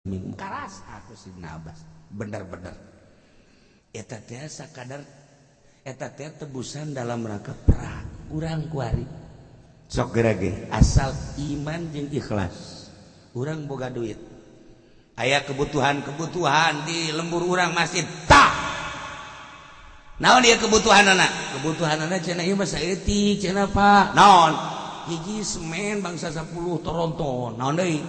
Karas aku Sidna Abbas bener-bener eta teh sakadar eta teh tebusan dalam rangka perang. Urang kuari sok gerage asal iman jeung ikhlas. Urang boga duit, aya kebutuhan-kebutuhan di lembur urang masjid, tah naon ieu kebutuhanana? Kebutuhanana cenah ieu mah saeutik cenah, Pak. Naon? Hiji semen bangsa 10 toronton. Naon deui?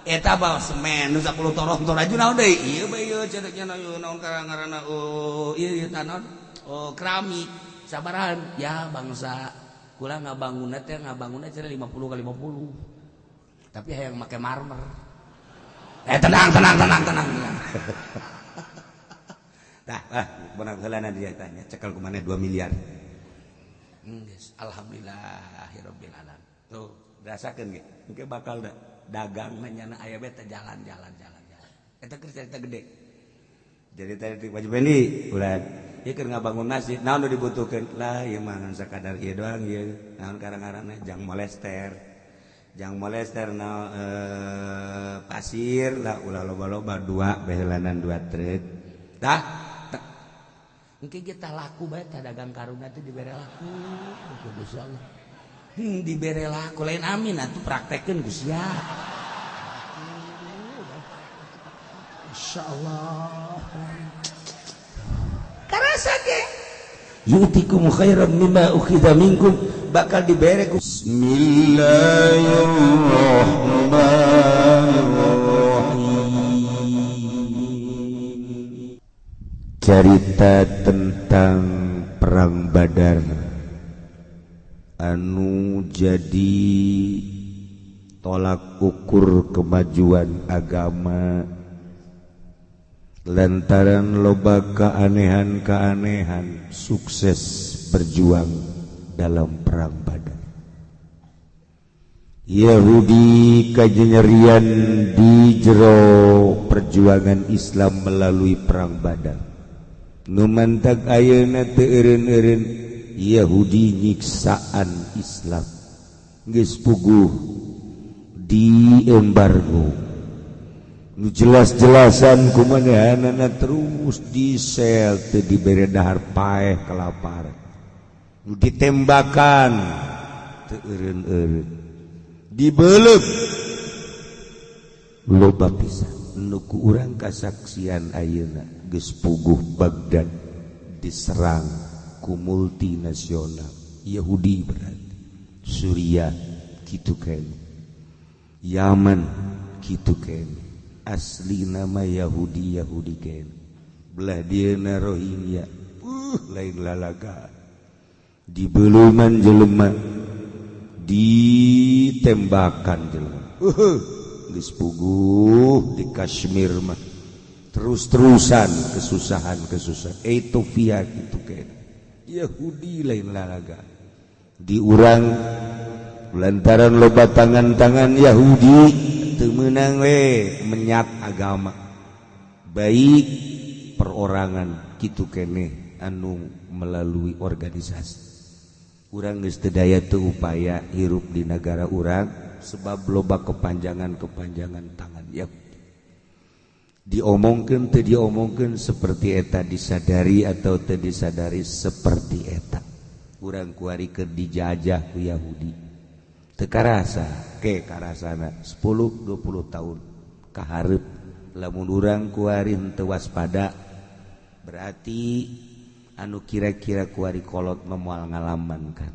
Eta bawa semen nu 10 toronton aju. Naon deui? Ieu bae ieu cenah cenah ieu naon ngaranna? Oh, ieu ieu naon? Oh, keramik sabarahan ya? Bangsa kula ngabangunna teh, ngabangunna cenah 50 kali 50, tapi hayang make marmer. Eh, tenang, tenang, tenang, tenang, tenang. Dah, ah, benar heulana dia tanya cekel ku maneh 2 miliar. Geus, alhamdulillahirabbil alamin. Tuh, rasakeun ge engke bakal da dagang nyana aya beta jalan jalan jalan jalan. Eta keur cerita gede. Jadi tadi wajib Bendi ulah ieu keur ngabangun masjid, naon nu dibutuhkeun lah? Ieu mah ngan sakadar ieu doang ieu. Naon karang-karangna? Jang molester, jang molester naon, pasir lah, ulah loba-loba, dua behelanan, dua truk. Dah, engke kita laku bae tah dagang karuna teh, dibere laku ku Gusti Allah. Dibere laku lain amin atuh, praktekkeun ku sia. Insyaallah. Karasa ge yu'tikum khairan mimma ukhidha minkum, bakal dibere ku. Bismillahirrahmanirrahim. Cerita tentang Perang Badar anu jadi tolak ukur kemajuan agama lantaran loba keanehan-keanehan sukses berjuang dalam Perang Badar. Yahudi kajenyerian di jero perjuangan Islam melalui Perang Badar. Nu mantak ayeuna teu eureun-eureun Yahudi nyiksaan Islam, geus puguh di embargo nu jelas-jelasan kumanehanana, terus disel, teu dibere dahar, paeh kelaparan, nu ditembakan teu eureun-eureun, dibelep loba pisan nu ku urang kasaksian. Ayeuna geus puguh Baghdad diserang ku multinasional Yahudi, berarti Suriah kitu keneh, Yaman kitu keneh, asli nama Yahudi, Yahudi keneh. Belah dieuna Rohingya, lain lalaga, dibeuleman jelema, ditembakan jelema. Geus puguh di Kashmir mah terus-terusan kesusahan-kesusahan. Ethiopia gitu keneh. Yahudi lain lalaga. Di urang lantaran loba tangan-tangan Yahudi teu meunang we menyat agama, baik perorangan kitu keneh anu melalui organisasi. Urang geus teu daya teu upaya hirup di negara urang sebab loba kepanjangan-kepanjangan tangan Yahudi. Diomongkeun teu diomongkeun seperti eta, disadari atau teu disadari seperti eta, urang kuari keur dijajah ku Yahudi. Teu karasa ke karasana 10 20 tahun kahareup lamun urang kuari henteu waspada, berarti anu kira-kira kuari kolot mah moal ngalaman kan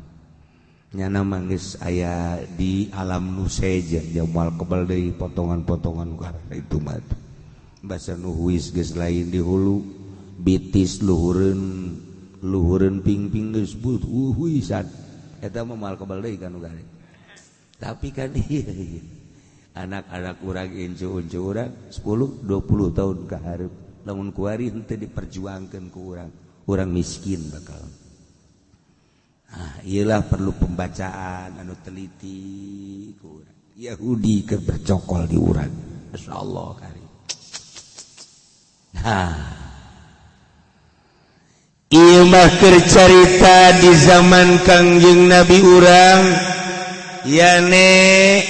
nyana mah geus aya di alam nu sejen, dia moal kebal deui potongan-potongan karena itu mah. Basa nu huis geus lain di hulu bitis, luhureun luhureun pingping geus huisan, eta mah moal kebal deui kan nu. Tapi kan iya, anak-anak urang, incu-incu urang 10 20 tahun ka hareup lamun kuari henteu diperjuangkeun ku urang, urang miskin bakal. Ah, iyalah perlu pembacaan anu teliti ku urang. Yahudi keur bercokol di urang. Masyaallah kari. Nah, ieu mah keur carita di zaman Kangjeng Nabi urang, yane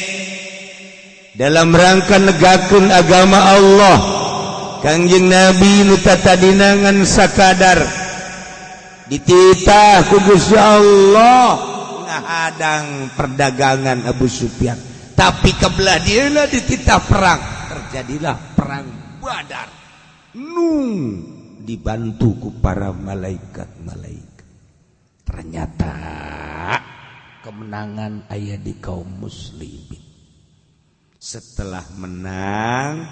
Dalam rangka negakeun agama Allah, Kangjeng Nabi nu tatadina ngan sakadar dititah ku Gusti Allah ngahadang perdagangan Abu Sufyan, tapi kebelah dieuna dititah perang, terjadilah perang Badar nu dibantu ku para malaikat-malaikat. Ternyata kemenangan aya di kaum muslimin. Setelah menang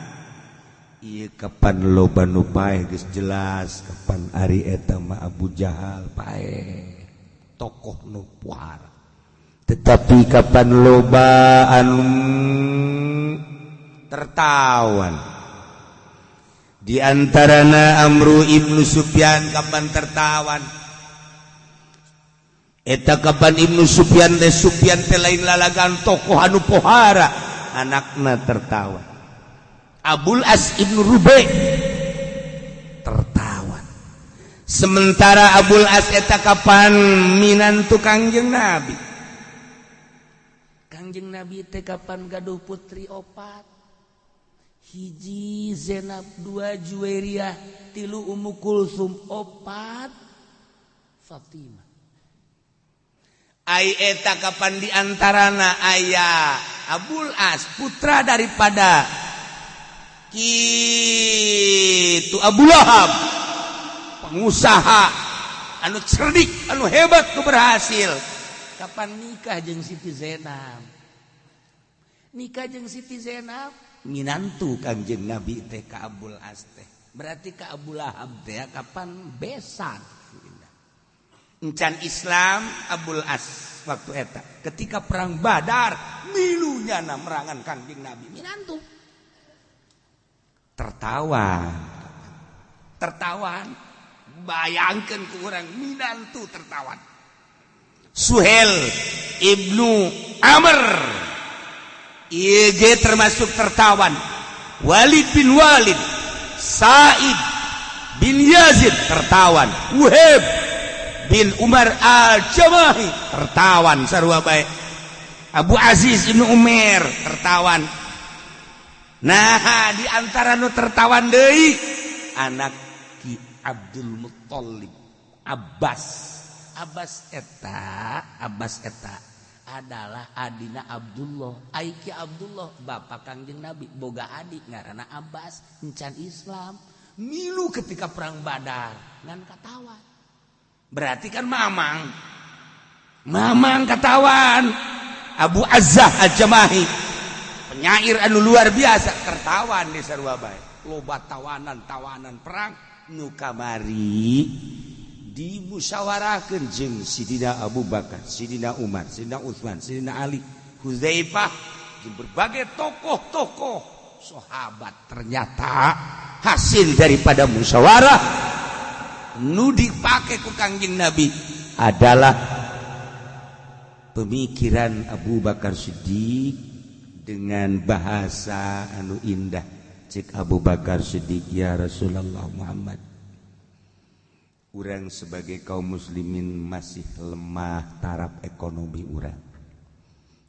ieu kapan loba nu paeh geus jelas kapan ari eta mah Abu Jahal paeh, tokoh nu pohara. Tetapi kapan loba anu tertawan, di antarana Amru ibnu Sufyan kapan tertawan. Eta kapan Ibnu Sufyan teh, Sufyan teh lain lalagan tokoh anu pohara, anakna tertawan. Abul As Ibnu Rube tertawan. Sementara Abul As eta kapan minantu Kangjeng Nabi. Kangjeng Nabi teh kapan gaduh putri opat, hiji Zainab, dua Juwairiyah, tilu Ummu Kulsum, opat Fatimah. Ai eta kapan diantarana aya Abul As, putra daripada kitu Abu Lahab, pengusaha anu cerdik, anu hebat, nu berhasil, kapan nikah jeung Siti Zainab. Nikah jeung Siti Zainab, minantu Kangjeng Nabi teh ka Abul As teh, berarti ka Abu Lahab teh kapan besan encan Islam Abul As waktu eta. Ketika perang Badar milunya na merangan Kangjeng Nabi, minantu tertawan. Tertawan, bayangkan ku urang minantu tertawan. Suhel Ibnu Amr IG termasuk tertawan. Walid bin Walid, Said bin Yazid tertawan, Wuhaib bin Umar Al-Jamahi tertawan, sarua bae Abu Aziz Ibnu Umar tertawan. Nah, di antara nu tertawan deui anak Ki Abdul Muttalib, Abbas. Abbas eta, Abbas eta adalah adina Abdullah. Ai Ki Abdullah bapak Kangjeng Nabi boga adik ngaranna Abbas, encan Islam, milu ketika perang Badar ngan katawan. Berarti kan mamang, mamang katawan. Abu Azzah Al-Jamahi, penyair anu luar biasa, tertawan di sarua bae. Loba tawanan, tawanan perang nu kamari dimusyawarahkeun jeung Sidina Abu Bakar, Sidina Umar, Sidina Utsman, Sidina Ali, Huzaifah, jeung berbagai tokoh-tokoh sahabat. Ternyata hasil daripada musyawarah nu dipake ku Kangjeng Nabi adalah pemikiran Abu Bakar Siddiq dengan bahasa anu indah. Cek Abu Bakar Siddiq, "Ya Rasulullah Muhammad, urang sebagai kaum muslimin masih lemah taraf ekonomi urang.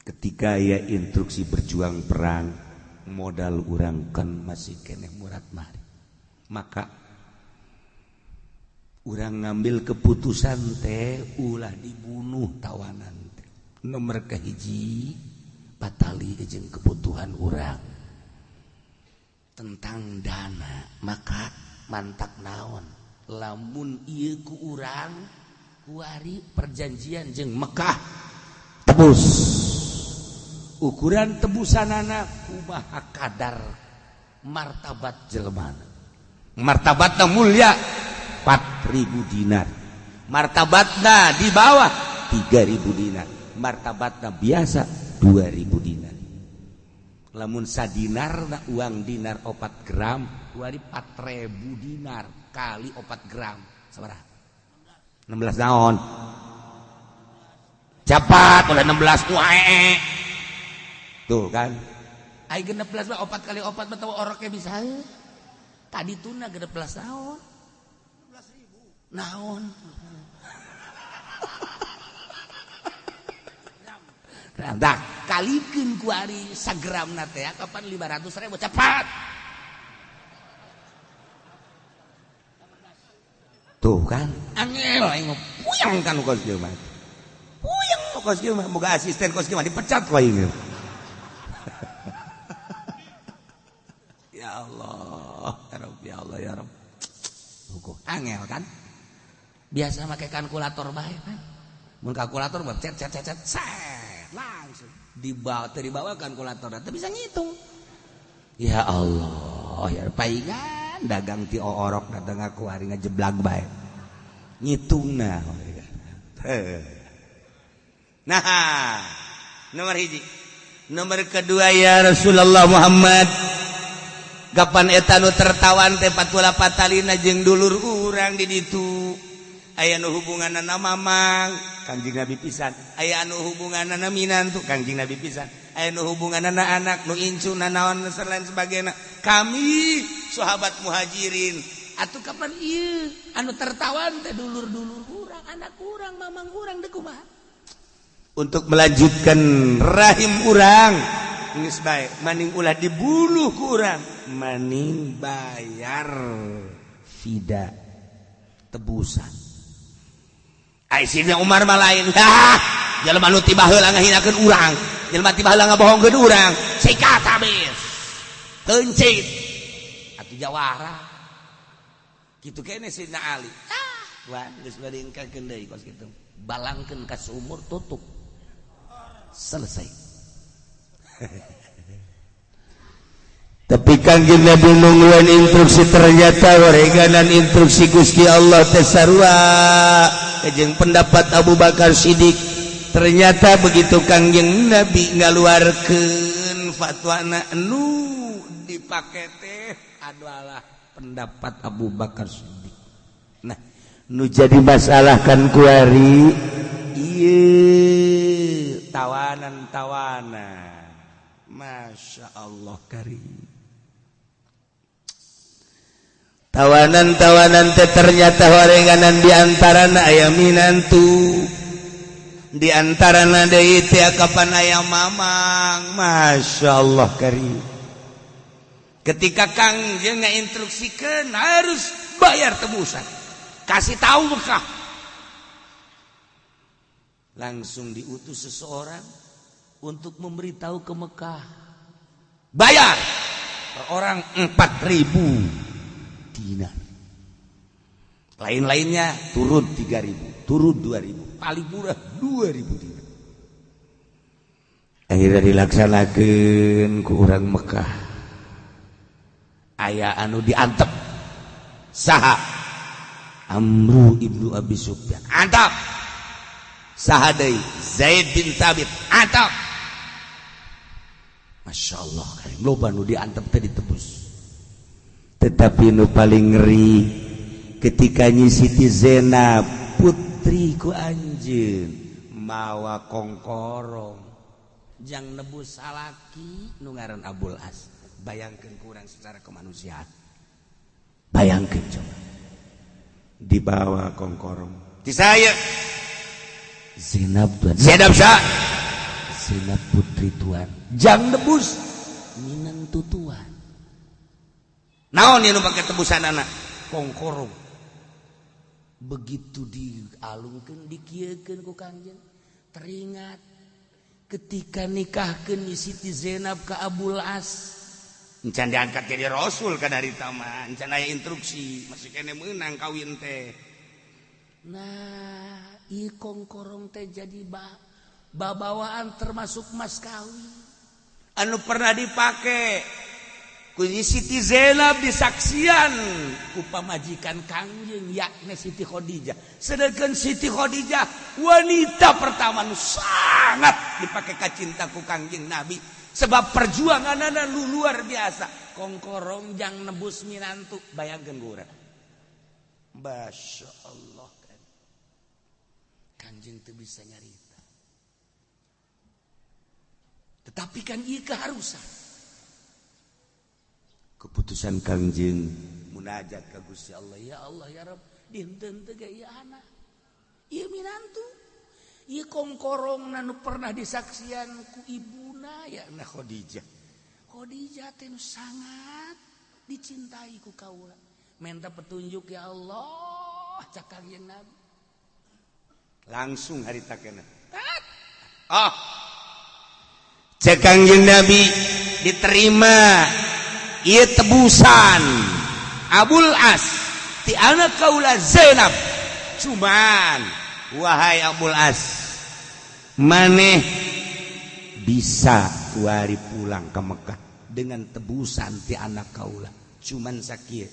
Ketika ya instruksi berjuang perang, modal urang kan masih keneh murat mari. Maka urang ngambil keputusan teh ulah dibunuh tawanan teh. Nomor kahiji patali jeung kebutuhan urang tentang dana, maka mantak naon lamun ieu ku urang kuari perjanjian jeung Mekah, tebus, ukuran tebusanana kumaha kadar martabat jelema. Martabatna mulia 4000 dinar, martabatna di bawah 3000 dinar, martabatna biasa 2000 dinar. Lamun sadinar na uang dinar 4 gram, kuari 4000 dinar kali 4 gram sabaraha? 16 naon? Cepat, oleh 16 wae tuh kan. Ai 16 mah 4 kali 4 mah tahu oroknya bisa tadi tuna 16 naon? 16.000 naon? Gram. Dah kalikeun ku ari sagramna teh kapan 500.000 cepat. Tuh kan angel aing puyeng kan kos kieu mah. Puyeng kos kieu mah boga asisten kos kieu mah dipecat ku aing. Ya Allah, ya Rabb, ya Allah ya Rabb. Hukum angel kan? Biasa make kalkulator bae kan. Mun kalkulator mah cet cet cet set langsung dibawa teu dibawa kalkulator teu bisa ngitung. Ya Allah, ya paingan dagang ti oorok datang aku hari ngejeblag bae. Ngitungna. Nah, nomor hiji. Nomor kedua ya Rasulullah Muhammad. Kapan eta nu tertawan teh patula patalina jeung dulur urang di ditu. Aya nu hubunganna mamang Kangjeng Nabi pisan, aya anu hubunganna minantu Kangjeng Nabi pisan, aya nu hubunganna anak nu incu nanaon lain sebagainya. Kami sahabat muhajirin atuh kapan ieu anu tertawan teh dulur-dulur urang, anak urang, mamang urang deui kumaha? Untuk melanjutkan rahim urang geus bae maning ulah dibunuh ku urang, maning bayar fida tebusan. Aisyah Umar mah lain. Hah, jelema nu ti baheula ngahinakeun urang, jelema ti baheula ngabohongkeun urang, sikat habis. Heuncit. Atuh jawara. Kitu kene Sidna Ali. Ah, wah geus bade engkeun deui kos kitu. Balangkeun ka sumur tutup. Selesai. Tapi Kangjeng Nabi nungguan instruksi ternyata wareganan instruksi Gusti Allah teh sarua jeung pendapat Abu Bakar Siddiq. Ternyata begitu Kangjeng Nabi ngaluarkeun fatwana nu dipake teh adalah pendapat Abu Bakar Siddiq. Nah, nu jadi masalah kan kuari ieu tawanan-tawanan. Masya Allah karim. Tawanan-tawanan teh ternyata warenganan diantarana aya minantu, diantarana deui teh kapan aya mamang. Masya Allah karim. Ketika Kangjeng ngainstruksikeun harus bayar tebusan, kasih tahu Mekah. Langsung diutus seseorang untuk memberitahu ke Mekah. Bayar per orang 4.000 dinar. Lain-lainnya turun 3.000, turun 2.000, paling murah 2.000 dinar. Akhirnya dilaksanakan ku urang Mekah. Aya anu diantep. Saha? Amru ibnu Abi Sufyan. Antep. Saha deui? Zaid bin Thabit. Antep. Masya Allah, karim loba nu diantep teh ditebus. Tetapi nu paling ngeri ketika Nyi Siti Zainab putri ku anjeun mawa kongkorong jang nebus salaki nu ngaran Abul As. Bayangkeun kurang secara kemanusiaan. Bayangkeun coba. Dibawa kongkorong. Di saya Zainab tuan. Zainab sa. Zainab putri tuan. Jang nebus minantu tuan. Naon ieu nu pake tebusan anak? Kongkorong. Begitu dialungkeun dikieukeun ku Kangjeng, teringat ketika nikahkeun Siti Zainab ka Abul As. Encan diangkat jadi rasul kan dari mah, encan aya instruksi, masih kene meunang kawin teh. Nah, ieu kongkorong teh jadi babawaan termasuk mas kawin anu pernah dipake ku Siti Zainab disaksian ku pamajikan Kangjeng yakni Siti Khadijah. Sedangkan Siti Khadijah wanita pertama nu sangat dipake kacinta ku Kangjeng Nabi sebab perjuanganana lu luar biasa. Kongkorong jang nebus minantu, bayangkeun urang. Masya Allah kan. Kangjeng teu bisa nyarita. Tetapi kan ieu keharusan. Keputusan Kangjeng munajat ka Gusti Allah, ya Allah ya Rabb, dinten teh ge ieu anak. Ieu minantu. Ieu kongkorong nu pernah disaksian ku ibuna ya na Khadijah. Khadijah teh nu sangat dicintai ku kaula. Minta petunjuk ya Allah cak Kangjeng Nabi. Langsung harita kena. Oh. Cek Kangjeng Nabi diterima ieu tebusan Abul As ti anak kaula Zainab. Cuman wahai Abul As, maneh bisa kuari pulang ke Mekah dengan tebusan ti anak kaula. Cuman sakieu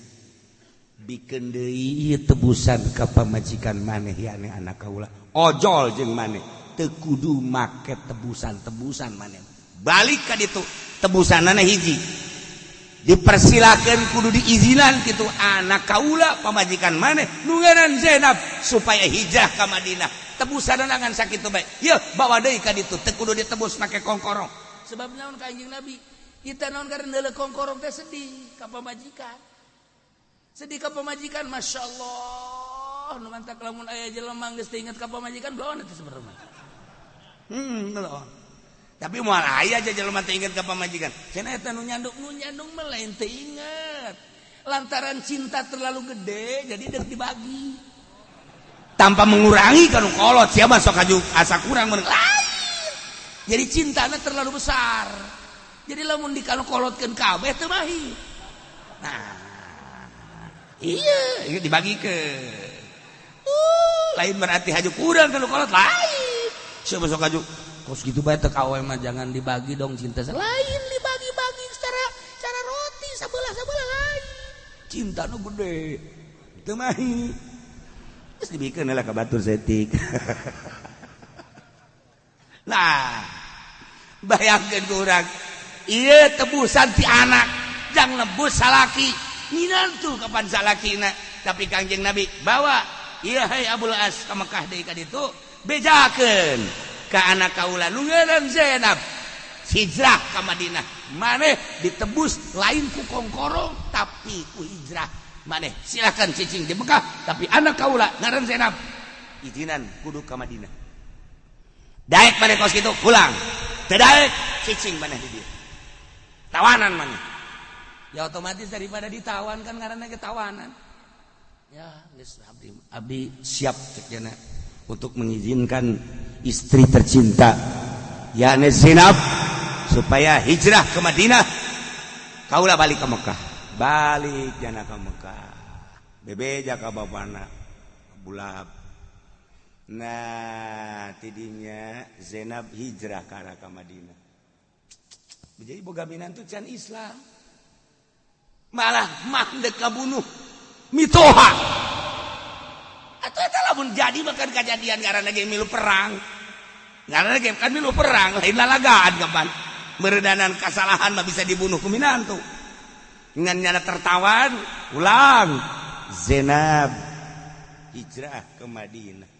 bikeun deui ieu tebusan ka pamajikan maneh yakni anak kaula. Ojol jeung maneh teu kudu make tebusan-tebusan maneh. Balik ka ditu tebusanana hiji. Dipersilakan kudu diizinan kitu anak kaula pamajikan maneh nu ngaran Zainab supaya hijrah ka Madinah. Tebusanana ngan sakitu bae. Yeuh bawa deui ka ditu teu kudu ditebus make kongkorong. Sebab naon ka Kanjeng Nabi? Kita naon karena neuleuh kongkorong teh sedih ka pamajikan. Sedih ka pamajikan, Masya Allah. Nu mantak lamun aya jelema geus teu inget ka pamajikan bloon eta sebenarnya. Bloon. Tapi moal aya aja jelema teu inget ka pamajikan. Cenah eta nu nyandung mah lain teu inget. Lantaran cinta terlalu gede jadi deuk dibagi. Tanpa mengurangi ka nu kolot sia mah sok aju asa kurang mun lain. Jadi cintana terlalu besar. Jadi lamun dikalkolotkeun kabeh teu mahi. Nah, iya, dibagikeun. Lain berarti haju kurang ka nu kolot lain. Sia mah sok aju kos gitu bae teu kawe mah jangan dibagi dong cinta. Lain dibagi-bagi secara cara roti sabelah-sabelah lain. Cinta nu gede. Teu mahi. Geus dibikeun lah ka batur setik. Nah, bayangkeun ku urang. Ieu tebusan ti anak jang nebus salaki. Minantu kapan salakina, tapi Kangjeng Nabi bawa ieu hai Abul As ka Mekah deui ka ditu bejakeun ka anak kaula nu ngaran Zainab hijrah ka Madinah. Maneh ditebus lain ku kongkorong tapi ku hijrah. Maneh silakan cicing di Mekah tapi anak kaula ngaran Zainab izinan kudu ka Madinah. Daek maneh kos kitu pulang. Teu daek cicing maneh di dieu. Tawanan maneh. Ya otomatis daripada ditawan kan ngaranna ge tawanan. Ya geus abdi siap cek jana untuk mengizinkan istri tercinta yakni Zainab supaya hijrah ke Madinah. Kaula balik ke Mekah. Balik jana ke Mekah. Bebeja ka bapana Abu Lahab. Nah, tidinya Zainab hijrah ka arah ka Madinah. Jadi boga minantu can Islam. Malah mah deuk kabunuh mitoha. Atuh eta lamun jadi bahkan kejadian ngaranna ge milu perang. Ngaranna ge kan milu perang lain lalagaan kapan. Meredanan kasalahan mah bisa dibunuh ku minantu. Ngan nyana tertawan ulang Zainab hijrah ke Madinah.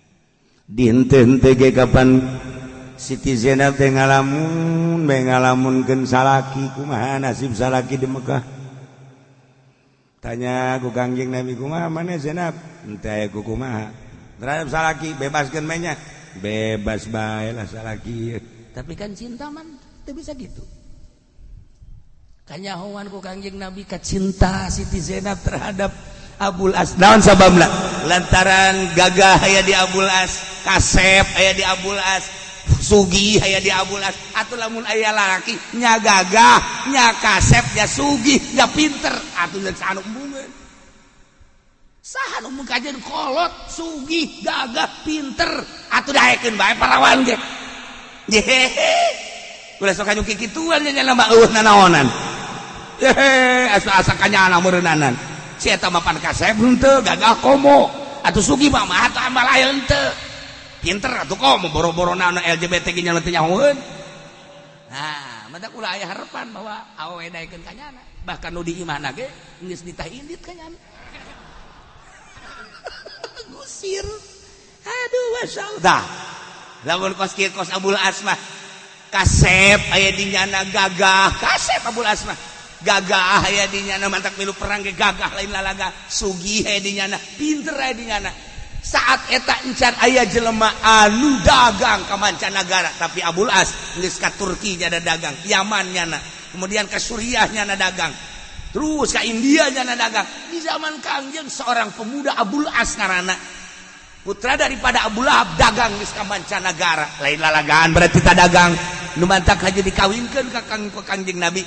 Dinten teh ge kapan Siti Zainab teh ngalamun bae ngalamunkeun salaki kumaha nasib salaki di Mekah. Tanya ku Kangjeng Nabi kumaha maneh Zainab? Henteu aya ku kumaha. Terhadap salaki bebaskeun bae nya. Bebas bae lah salaki. Tapi kan cinta man teu bisa gitu. Kanyahoan ku Kangjeng Nabi ka cinta Siti Zainab terhadap Abul As. Naon sababna? Lantaran gagah aya di Abul As, kasep aya di Abul As, sugih aya di Abul As. Atuh lamun aya lalaki nya gagah, nya kasep, nya sugih, nya pinter, atuh geus anu embungeun. Saha nu kajeun kolot, sugih, gagah, pinter, atuh daekeun bae parawan ge. Yehehe. Ulah sok anu kikituan nya nya mah eueuh nanaonan. Yehe, asa-asa kanyana meureunnanan. Si eta mah pan kasep henteu, gagah komo. Atuh sugih mah mah atuh amal aya henteu. Pinter atuh komo boro-boro naon LGBT ge nya teu nyahoeun. Nah, mata ulah aya harapan bahwa awewe daekeun ka nyana. Bahkan nu di imahna ge geus ditah indit ka nyana. Gusir. Aduh, masyaallah. Dah. Lamun kos kieu kos Abul Asmah kasep aya di nyana gagah, kasep Abul Asmah. Gagah aya di nyana mantak milu perang ge gagah lain lalaga, sugih aya di nyana, pinter aya di nyana. Saat eta encan aya jelema anu dagang ka mancanagara, tapi Abul As geus ka Turki nyana dagang, Yaman nyana, kemudian ke Suriah nyana dagang, terus ke India nyana dagang. Di zaman Kangjeng seorang pemuda Abul As ngaranna, putra daripada Abu Lahab, dagang geus ka mancanagara. Lain lalagaan berarti tak dagang. Nu mantak haja dikawinkeun ka Kangjeng Nabi.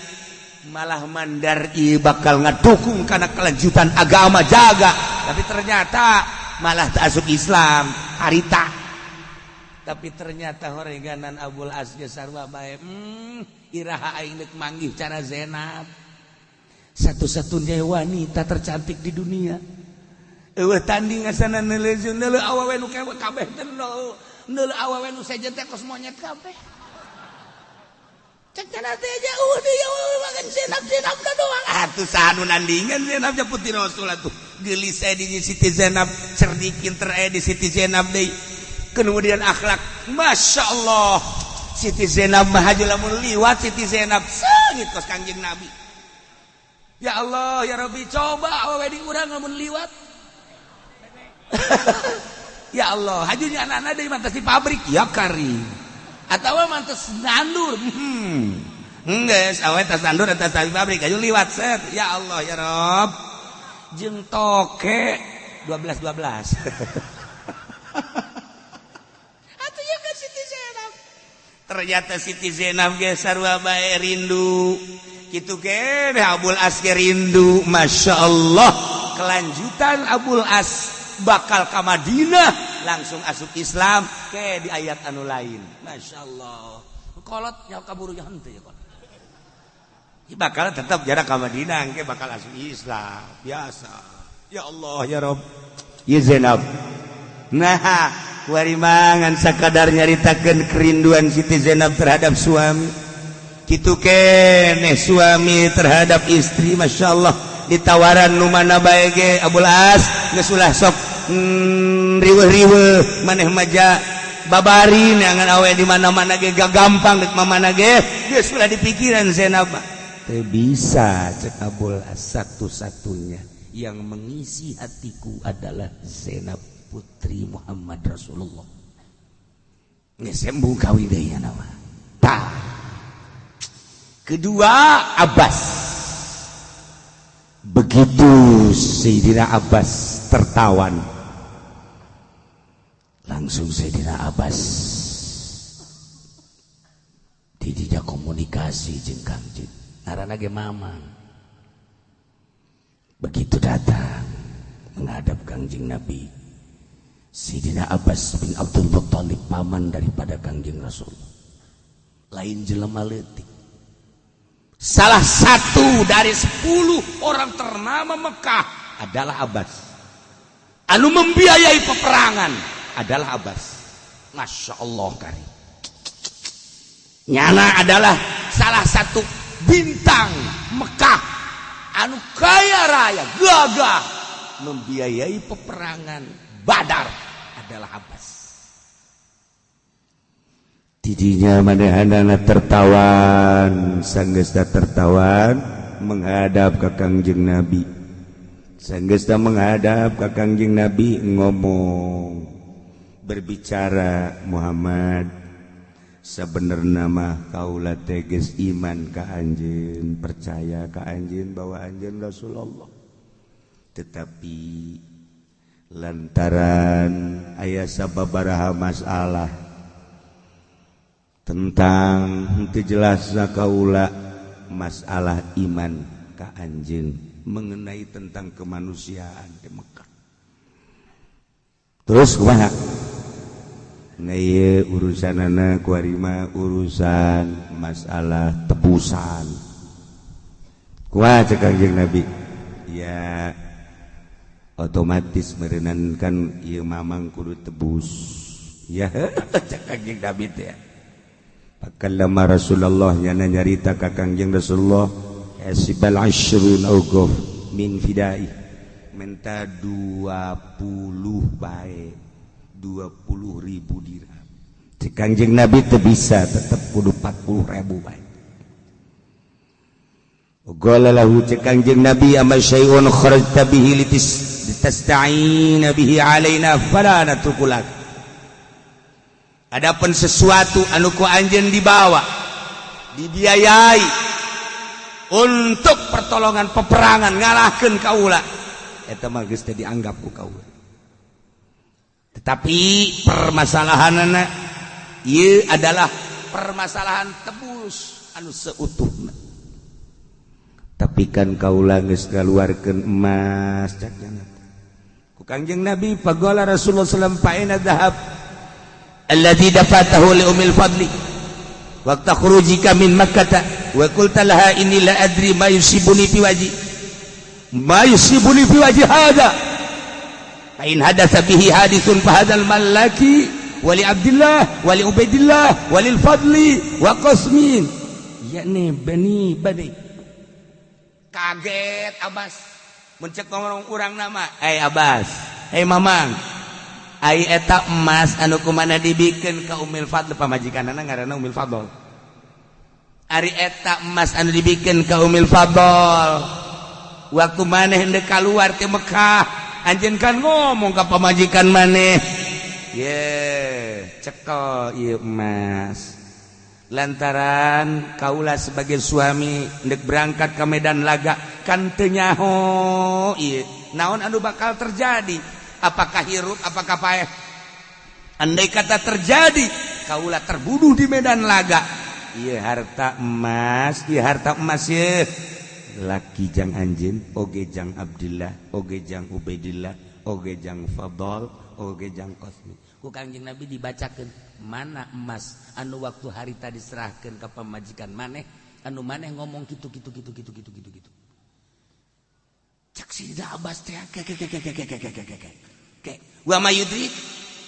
Malah mandar ieu bakal ngadukung kana kelanjutan agama jaga, tapi ternyata malah tak asup Islam harita. Tapi ternyata horeganan Abul As ge sarua bae. Iraha aing deuk manggih cara Zainab, satu-satunya wanita tercantik di dunia. Eueuh tanding asana neuleuh neuleuh awewe nu kabeh teh neuleuh awewe nu sejen teh kos monyet kabeh. Cek cenah teh aja eueuh deui eueuh makan Zainab Zainab doang. Atuh saha nu nandingan Zainab putri Rasul atuh. Geulis aya di Siti Zainab, cerdik pinter aya di Siti Zainab deui. Kemudian akhlak, Masya Allah. Siti Zainab mah haja lamun liwat Siti Zainab seungit kos Kangjeng Nabi. Ya Allah, ya Rabbi, coba awewe di urang lamun liwat. Ya Allah, hajunya anak-anak deui mantas di pabrik ya kari. Atawa mantas nandur. Geus awewe tas nandur tas di pabrik aju liwat set. Ya Allah, ya Rabb. Jeung toke 12 12. Atuh ya ka Siti Zainab. Ternyata Siti Zainab ge sarua bae rindu. Kitu keneh Abul As ge rindu. Masya Allah. Kelanjutan Abul As bakal ka Madinah langsung asup Islam ke di ayat anu lain. Masya Allah. Kolot nyawa kaburu henteu ya kolot. Bakal tetap jarak ka Madinah engke bakal asup Islam biasa. Ya Allah ya Rabb. Ya Zainab. Nah, kuari mangan sakadar nyaritakeun kerinduan Siti Zainab terhadap suami. Kitu keneh suami terhadap istri, Masya Allah. Ditawaran nu mana bae ge Abul As geus ulah sok riweuh-riweuh maneh maja babari neangan awe di mana-mana ge gampang deuk mamana ge geus ulah dipikiran Zainab. Teu bisa cek Abul As, satu-satunya yang mengisi hatiku adalah Zainab putri Muhammad Rasulullah. Geus embung kawin deui nama. Tah. Kedua Abbas. Begitu Sayyidina Abbas tertawan, langsung Sayyidina Abbas didinya komunikasi jeung Kangjeng. Ngaranna ge mamang. Begitu datang menghadap Kangjeng Nabi, Sayyidina Abbas bin Abdul Muttalib, paman daripada Kangjeng Rasul. Lain jelema leutik. Salah satu dari 10 orang ternama Mekah adalah Abbas. Anu membiayai peperangan adalah Abbas. Masya Allah kari. Nyana adalah salah satu bintang Mekah anu kaya raya, gagah, membiayai peperangan Badar adalah Abbas. Tidinya manehanana tertawan, sanggeusna tertawan menghadap ka Kangjeng Nabi. Sanggeusna menghadap ka Kangjeng Nabi ngomong, berbicara, Muhammad, sebenarnya mah kaula teh geus iman ka anjeun, percaya ka anjeun bahwa anjeun Rasulullah. Tetapi lantaran aya sababaraha masalah tentang henteu jelasna kaula masalah iman ka anjeun mengenai tentang kemanusiaan di Mekah. Terus kumaha? Nah, ieu urusanana kuari mah urusan masalah tebusan. Kumaha cek Kangjeng Nabi? Ya otomatis meureunan kan ieu mamang kudu tebus. Ya cek Kangjeng Nabi teh. Pakallama Rasulullah nyana nyarita ka Kangjeng Rasulullah asibal ashrun augof min fidai, minta 20 bae, 20.000 dirham. Cek Kangjeng Nabi teu bisa, tetep kudu 40.000 bae. Qala lahu cek Kangjeng Nabi ama syai'un kharajta bihi litis Tasta'ina bihi alaina fala natruku lak. Adapun sesuatu anu ku anjeun dibawa, dibiayai untuk pertolongan peperangan ngalahkeun kaula, eta mah geus teu dianggap ku kaula. Tetapi permasalahanana ieu adalah permasalahan tebus anu seutuhna. Tapi kan kaula geus ngaluarkeun emas, cak jangan ku Kangjeng Nabi. Faqala Rasulullah sallallahu alaihi wasallam, fa aina dzahab alladzi dafatahu li Ummil Fadli waqta khurujika min Makkah wa qulta laha inni la adri ma yusibuni fi wajhi, ma yusibuni fi wajhi hadha, fa in hadatsa bihi hadithun fa hadzal mal laki wa li Abdillah wa li Ubaidillah wa lil Fadli wa Qasmin, yakni bani bani. Kaget Abbas. Mencek ngomong urang nama, "Eh Abbas, eh Mamang, ai eta emas anu kumana dibikeun ka Ummil Fadl?" Pamajikanana ngaranna Ummil Fadl. Ari eta emas anu dibikeun ka Ummil Fadl waktu maneh hendak keluar ke Mekah, anjeun kan ngomong ka pamajikan maneh, "Ye, cekel ieu emas lantaran kaula sebagai suami hendak berangkat ke medan laga, kan teu nyaho ieu naon anu bakal terjadi, apakah hirup apakah paeh. Andai kata terjadi kaula terbunuh di medan laga, ieu harta emas, ieu harta emas ye laki jang anjeun, oge jang Abdillah, oge jang Ubaidillah, oge jang Fadl, oge jang Qasmi." Ku Kangjeng Nabi dibacakeun, mana emas anu waktu harita diserahkeun ka pamajikan maneh, anu maneh ngomong gitu gitu gitu gitu gitu gitu gitu? Cak si Abbas teh, ke ke ke ke ke ke ke ke ke ke ke, wa ma yudrik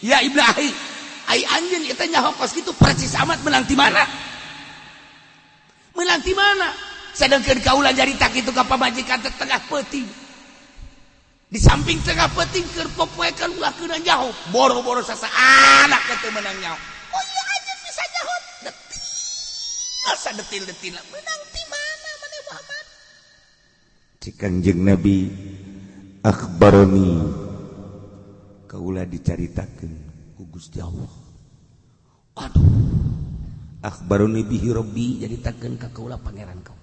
ya ibnu akhi, ai anjeun eta nyaho kos kitu persis amat, menang ti mana, menang ti mana? Sedangkan kaula nyarita kitu ka pamajikan teh tengah peuting, di samping tengah peuting keur popoekan, ulah keuna nyaho, boro-boro sasa anak teh menang nyaho. Oh iya, anjeun bisa nyaho detil sadetil-detil, menang ti mana maneh, Muhammad? Cik Kangjeng Nabi, akhbaroni, kaula dicaritakeun ku Gusti Allah. Aduh, akhbaroni bihi Rabbi, nyaritakeun ka kaula pangeran kau.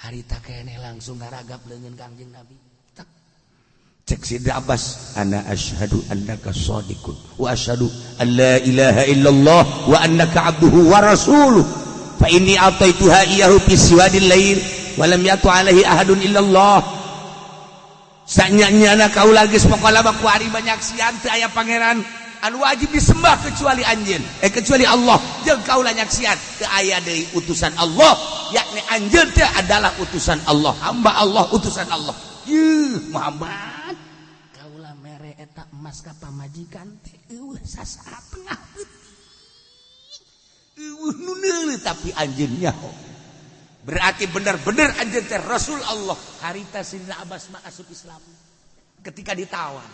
Harita keneh langsung ngaragap leungeun Kangjeng Nabi. Tak. Cek Sidra Abbas, ana asyhadu annaka shadiqun wa asyhadu an la ilaha illallah wa annaka abduhu wa rasuluh, fa inni ataituha iyyahu fi siwadil lail wa lam yatu alaihi ahadun illallah. Sanya-nyana kaula geus pokola mah kuari banyak sian teu aya pangeran anu wajib disembah kecuali anjeun, eh, kecuali Allah, jeung kaula nyaksian teu aya deui utusan Allah, yakni anjeun teh adalah utusan Allah, hamba Allah, utusan Allah. Yuh Muhammad, kaula mere eta emas ka pamajikan teh eueuh sasaat tengah peuting, eueuh nu neuleuh, tapi anjeun nyaho, berarti bener-bener anjeun teh Rasul Allah. Harita Sidina Abbas mah asup Islam ketika ditawan,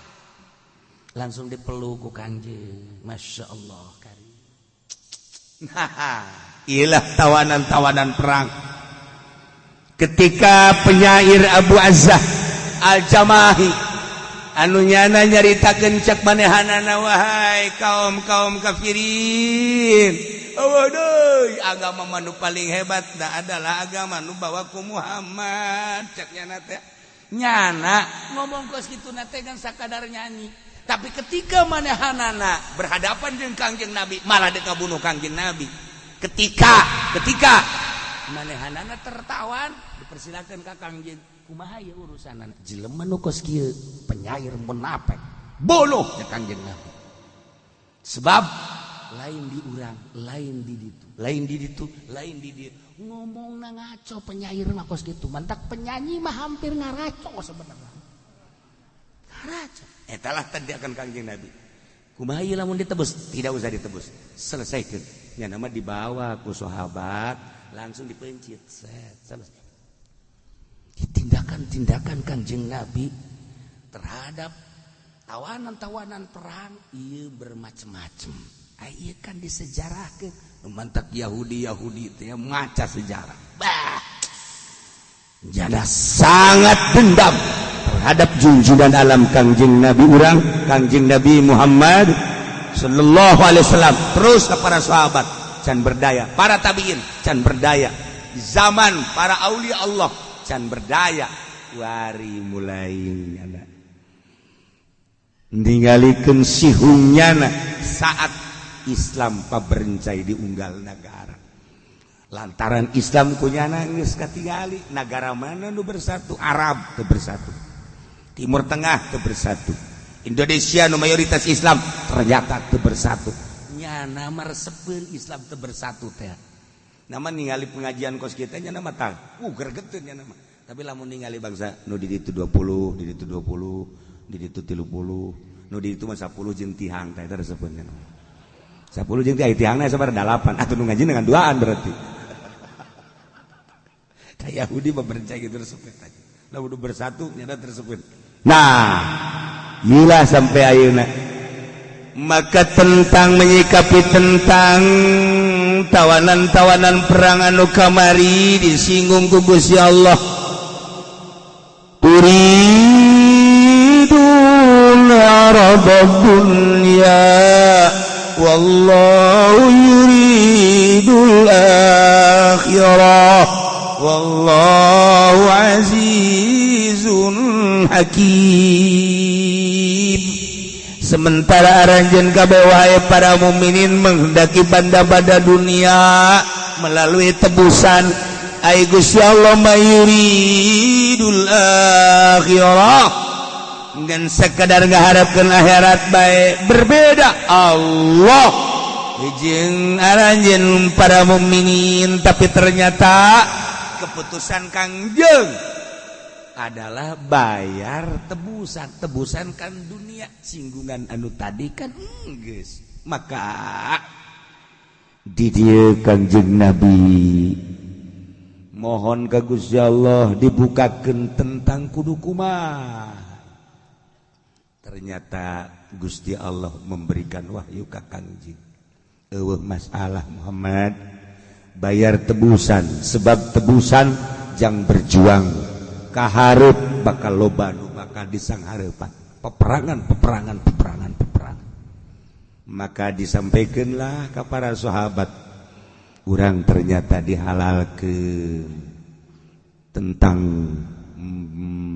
langsung dipeluk ku Kangjeng. Masya Allah karim. Nah, iyalah tawanan-tawanan perang ketika penyair Abu Azzah Al-Jamahi anu nyana nyaritakeun cek manehanana, "Wahai kaum-kaum kafirin, waduh, agama manu paling hebat dah adalah agama nu bawa ku Muhammad." Cek nyana teh, nyana ngomong kos kitu na teh kan sakadar nyanyi, tapi ketika manehanana berhadapan dengan Kangjeng Nabi malah deka bunuh Kangjeng Nabi. Ketika ketika manehanana tertawan, dipersilakan ka Kangjeng, kumaha ya urusan jelema nu kos kieu, penyair munafik, boloh ya Kangjeng Nabi. Sebab lain di urang, lain di ditu, lain di ditu, lain di dieu, ngomong na ngaco. Penyair mah kos gitu, mantak penyanyi mah hampir ngaraco, sebenarnya ngaraco. Etalah tadi akan Kangjeng Nabi, kumaha ieu lamun ditebus? Tidak usah ditebus, selesaikan. Ya nama dibawa ku sahabat langsung dipencit, set, selesai. Tindakan-tindakan Kangjeng Nabi terhadap tawanan-tawanan perang iya bermacam-macam. Iya kan disejarahkeun, mantak Yahudi Yahudi itu ya maca sejarah, bah, jada sangat dendam. terhadap junjungan alam Kangjeng Nabi urang, Kangjeng Nabi Muhammad sallallahu alaihi wasallam. Terus ke para sahabat can berdaya, para tabiin can berdaya, di zaman para aulia Allah can berdaya. Wari mulai nyana ninggalikeun sihung nyana saat Islam paberencai di unggal negara. Lantaran Islam kunyana geus katingali negara mana nu bersatu, Arab teu bersatu, Timur Tengah teu bersatu, Indonesia nu mayoritas Islam ternyata teu bersatu. Nyana meresepeun Islam teu bersatu teh. Nama ningali pengajian kos kita nyana mah tah, gregeteun nyana mah. Tapi lamun ningali bangsa nu di ditu 20, di ditu 20, di ditu 30, nu di ditu mah 10 jeung tihang teh, eta resepeun nyana. 10 jeung tihang, tihangna sabaraha? 8. Atuh nu ngaji dengan duaan berarti. Kayak Yahudi mah berencana gitu resepet aja. Lah udah bersatu nyata tersebut. Nah, gila sampai ayeuna. Maka tentang menyikapi tentang tawanan-tawanan perang anu kamari disinggung ku Gusti Allah, turidun arada dunya wallahu yuridul akhirah wallahu azizun hakim. Sementara aranjeun kabeh wahai para mukminin menghendaki banda-banda dunia melalui tebusan, ai Gusti Allah mah yuridul akhirah, ngan sekadar ngaharapkeun akhirat bae. Berbeda Allah jeung aranjeun para mukminin, tapi ternyata keputusan Kangjeng adalah bayar tebusan. Tebusan kan dunia, singgungan anu tadi kan geus. Maka di dieu Kangjeng Nabi mohon ka Gusti Allah dibukakeun tentang kudu kumaha. Ternyata Gusti Allah memberikan wahyu ka Kangjeng, eueuh masalah Muhammad, bayar tebusan, sebab tebusan jang berjuang kaharep bakal loba nu bakal disanghareupan peperangan, peperangan, peperangan, peperangan. Maka disampaikanlah ke para sahabat urang, ternyata dihalalkeun tentang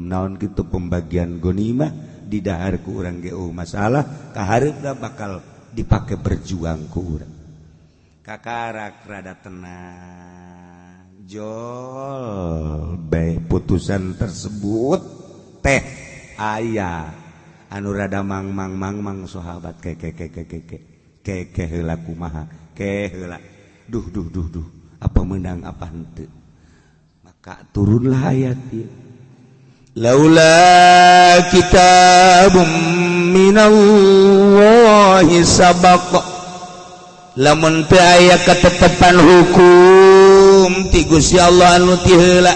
naon gitu, pembagian gonimah didahar ku urang ge masalah, kahareupna bakal dipakai berjuang ku urang. Kakarak rada tenang jol baik putusan tersebut teh. Aya anu rada mang mang mang mang sahabat, ke ke ke ke ke ke ke ke heula kumaha, ke heula, duh duh duh duh, apa menang apa henteu. Maka turunlah ayat ieu, laula kitabum minallahi sabaq, lamun teu aya ketetepan hukum ti Gusti Allah anu ti heula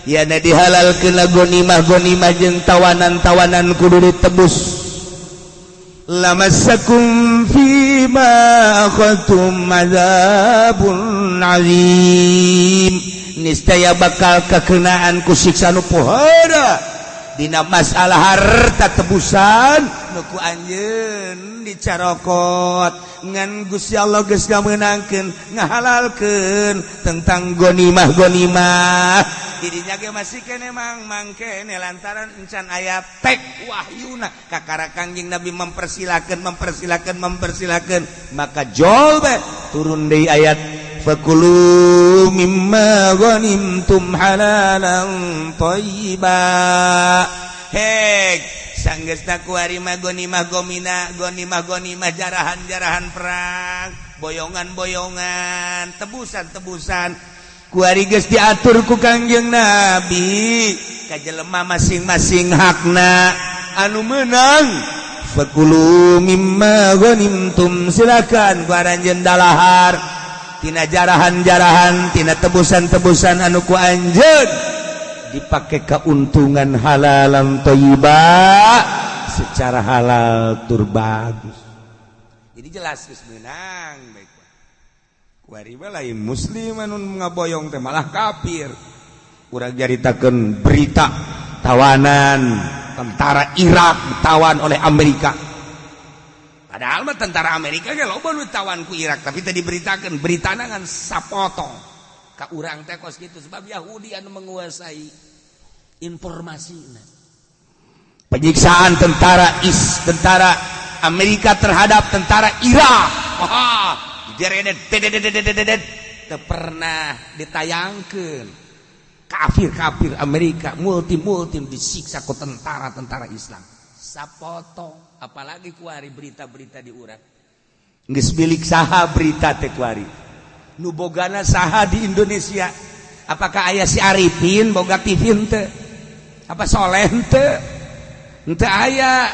yana dihalalkeun gonimah gonimah jeung tawanan-tawanan kudu ditebus, lamassakum fima akhadtum adzabun azim, niscaya bakal kekenaan ku siksa nu pohara dina masalah harta tebusan nu ku anjeun dicarokot. Ngan Gusti Allah geus ngamenangkeun, ngahalalkeun tentang gonimah gonimah, dirinya ge masih kene mang mangkene lantaran encan aya tek wahyuna. Kakara Kangjeng Nabi mempersilakan, mempersilakan, mempersilakan, maka jol be turun deui ayat, fakulu mimma ghanimtum halalan thayyiba. Hek sanggeusna kuari mah gonimah gomina gonimah gonimah, jarahan-jarahan perang, boyongan-boyongan, tebusan-tebusan kuari geus diatur ku Kangjeng Nabi ka jelema masing-masing hakna. Anu menang, fakulu mimma ghanimtum, silakan ku aranjeun dalahar tina jarahan-jarahan, tina tebusan-tebusan anu ku anjeun dipakai keuntungan, halalan thayyiba, secara halal tur bagus. Jadi jelas geus meunang baik. Kuari mah lain muslim anu ngaboyong teh, malah kafir. Urang jaritakeun berita Tawanan tentara Irak ditawan oleh Amerika. Padahal mah tentara Amerika ge loba nu ditawan ku Irak, tapi tadi diberitakan beritana ngan sapotong ka urang teh kos kitu, sebab Yahudi anu menguasai informasi. Penyiksaan tentara Amerika terhadap tentara Irak, wah, teu pernah ditayangkeun. Kafir-kafir Amerika multi-multi disiksa ku tentara-tentara Islam sapotong. Apalagi kuari berita-berita di urang geus milik saha? Berita teh kuari nu bogana saha di Indonesia? Apakah aya si Arifin boga TV? Henteu. Apa Soleh? Henteu, henteu aya.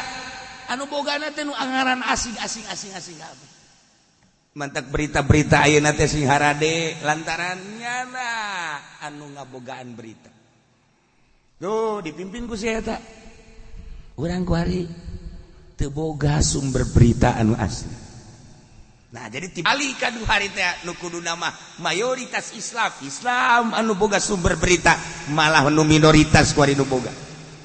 Anu bogana teh nu angaran asing, asing, asing, asing kabeh. Mantak berita-berita ayeuna teh sing harade lantaran nyana anu ngabogaan berita. Tuh dipimpin ku si eta. Urang kuari teu boga sumber berita anu asli. Nah, jadi tibali ka hari teh nu kudu nama mayoritas Islam, Islam anu boga sumber berita malah nu minoritas kuari nu boga.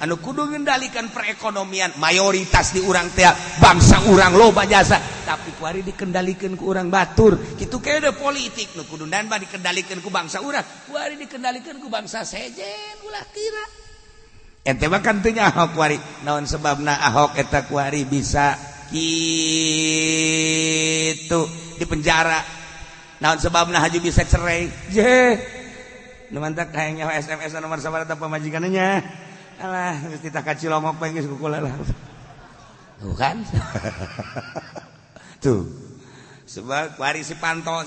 Anu kudu ngendalikan perekonomian mayoritas di urang teh, bangsa urang loba jasa, tapi kuari dikendalikan ku urang batur gitu. Kayak politik nu kudu dan dikendalikan ku bangsa urang, kuari dikendalikan ku bangsa sejen. Ulah kira ente mah kan teu nyaho kuari naon sebabna Ahok eta kuari bisa gitu di penjara, naon sebabna Haji bisa cerai. Je nu mantak hayang nyaho SMS nomor sabaraha pamajikannya. Alah, geus titah ka Cilongok bae geus kukula lah. Tuh kan? Tuh. Sebab kuari si panto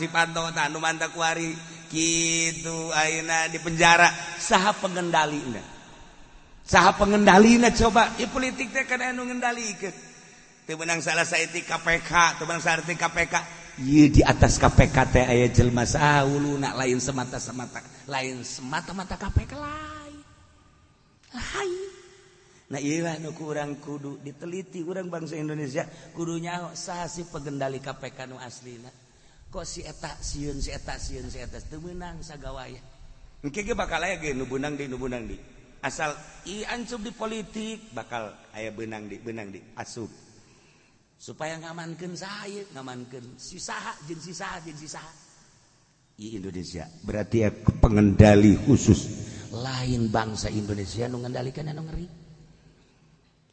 tah nu mantak kuari kitu ayeuna di penjara, saha pengendalina? Saha pengendalina coba? Ya politik teh kan anu ngendalikeun. Teu meunang salah saeutik KPK, teu meunang salah KPK. Ieu di atas KPK teh aya jelema saha huluna, lain semata-semata, lain semata-mata KPK, lain. Lain. Nah, iyalah nu kurang kudu diteliti. Urang bangsa Indonesia kudu nyaho saha si pengendali KPK nu aslina. Kok si eta sieun, si eta sieun, si eta teu meunang sagawaya. Engke ge bakal aya ge nu beunang di, nu beunang di. Asal i ancup di politik bakal aya beunang di asup. Supaya ngamankeun saya, ngamankeun si saha jeung si saha jeung si saha. I Indonesia berarti ya pengendali khusus lain bangsa Indonesia nu ngendalikan anu ngeri.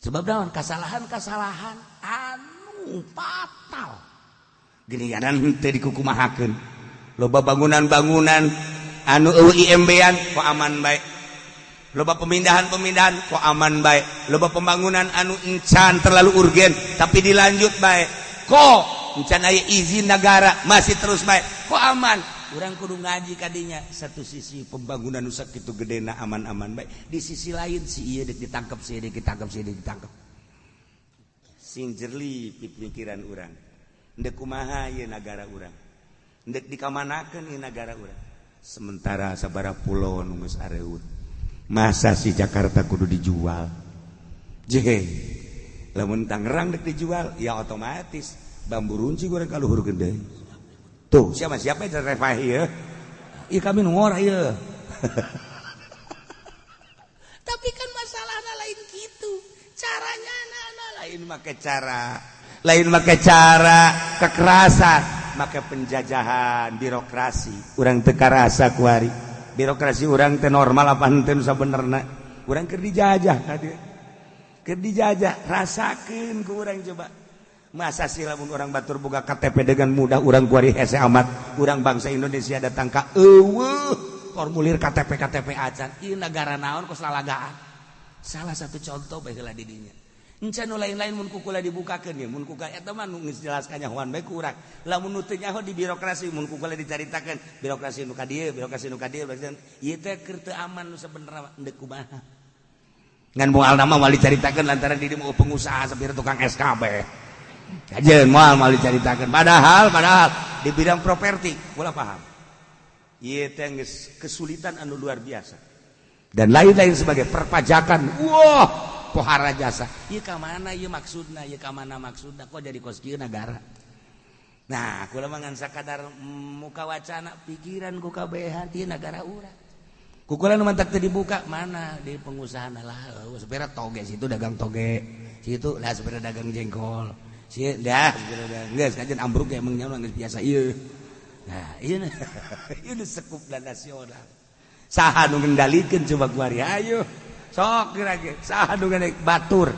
Sebab naon? Kesalahan-kesalahan anu fatal geuningan henteu dikukumahakeun. Loba bangunan-bangunan anu eueuh IMB-an kok aman bae, loba pemindahan-pemindahan kok aman bae, loba pembangunan anu encan terlalu urgen tapi dilanjut bae, kok encan aya izin negara masih terus bae, kok aman. Urang kudu ngaji kadinya. Satu sisi pembangunan nu sakitu gedena aman-aman bae, di sisi lain si ieu dek ditangkap, si ieu dek ditangkap, si ieu dek ditangkap. Sing jerli pikiran urang, ndek kumaha ieu nagara urang, ndek dikamanakeun ieu nagara urang? Sementara sabara pulau nu geus areut, masa si Jakarta kudu dijual? Je lamun Tangerang dek dijual ya otomatis bambu runcing urang ka luhur gede. Tuh, siapa siapa yang refahi ya? Iya, kami ngora ya. Tapi kan masalahnya lain gitu. Caranya anak lain make cara, lain make cara kekerasan, make penjajahan, birokrasi. Urang teu karasa kuari. Birokrasi urang teh normal apa henteu sabenerna? Urang keur dijajah ka dieu. Keur dijajah, rasakeun ku urang coba. Masa sih lamun orang batur boga KTP dengan mudah, urang kuari hese amat. Urang bangsa Indonesia datang ka eueuh formulir KTP KTP acan. Ieu negara naon kos lalagaan? Salah satu contoh bae heula di dinya. Encan nu lain-lain mun kukula dibukakeun ye, mun kuka eta mah nu geus jelas kanyahoan bae ku urang. Lamun nu teu nyaho di birokrasi mun kukula dicaritakeun birokrasi nu ka dieu, birokrasi nu ka dieu, ieu teh keur teu aman nu sabenerna, endek kumaha. Ngan moal nama moal dicaritakeun lantaran di dieu mau pengusaha sapir tukang SKB. Kajian moal moal dicaritakeun. Padahal padahal di bidang properti kula paham. Ieu teh geus kesulitan anu luar biasa. Dan lain-lain sebagai perpajakan. Wah, pohara jasa. Ieu ka mana ieu maksudna? Ieu ka mana maksudna? Kok jadi kos kieu nagara? Nah, kula mah ngan sakadar muka wacana pikiran ku kabehan ieu nagara urang. Kukulan nu mantak teu dibuka mana di pengusaha lah, supaya toge situ dagang toge, situ lah supaya dagang jengkol. Si dah supaya geus kajian ambruk emang nya geus biasa ieu. Nah, ieu ieu sekup nasional. Saha nu ngendalikeun coba kuari ayo. Sok kira-kira saha nu batur.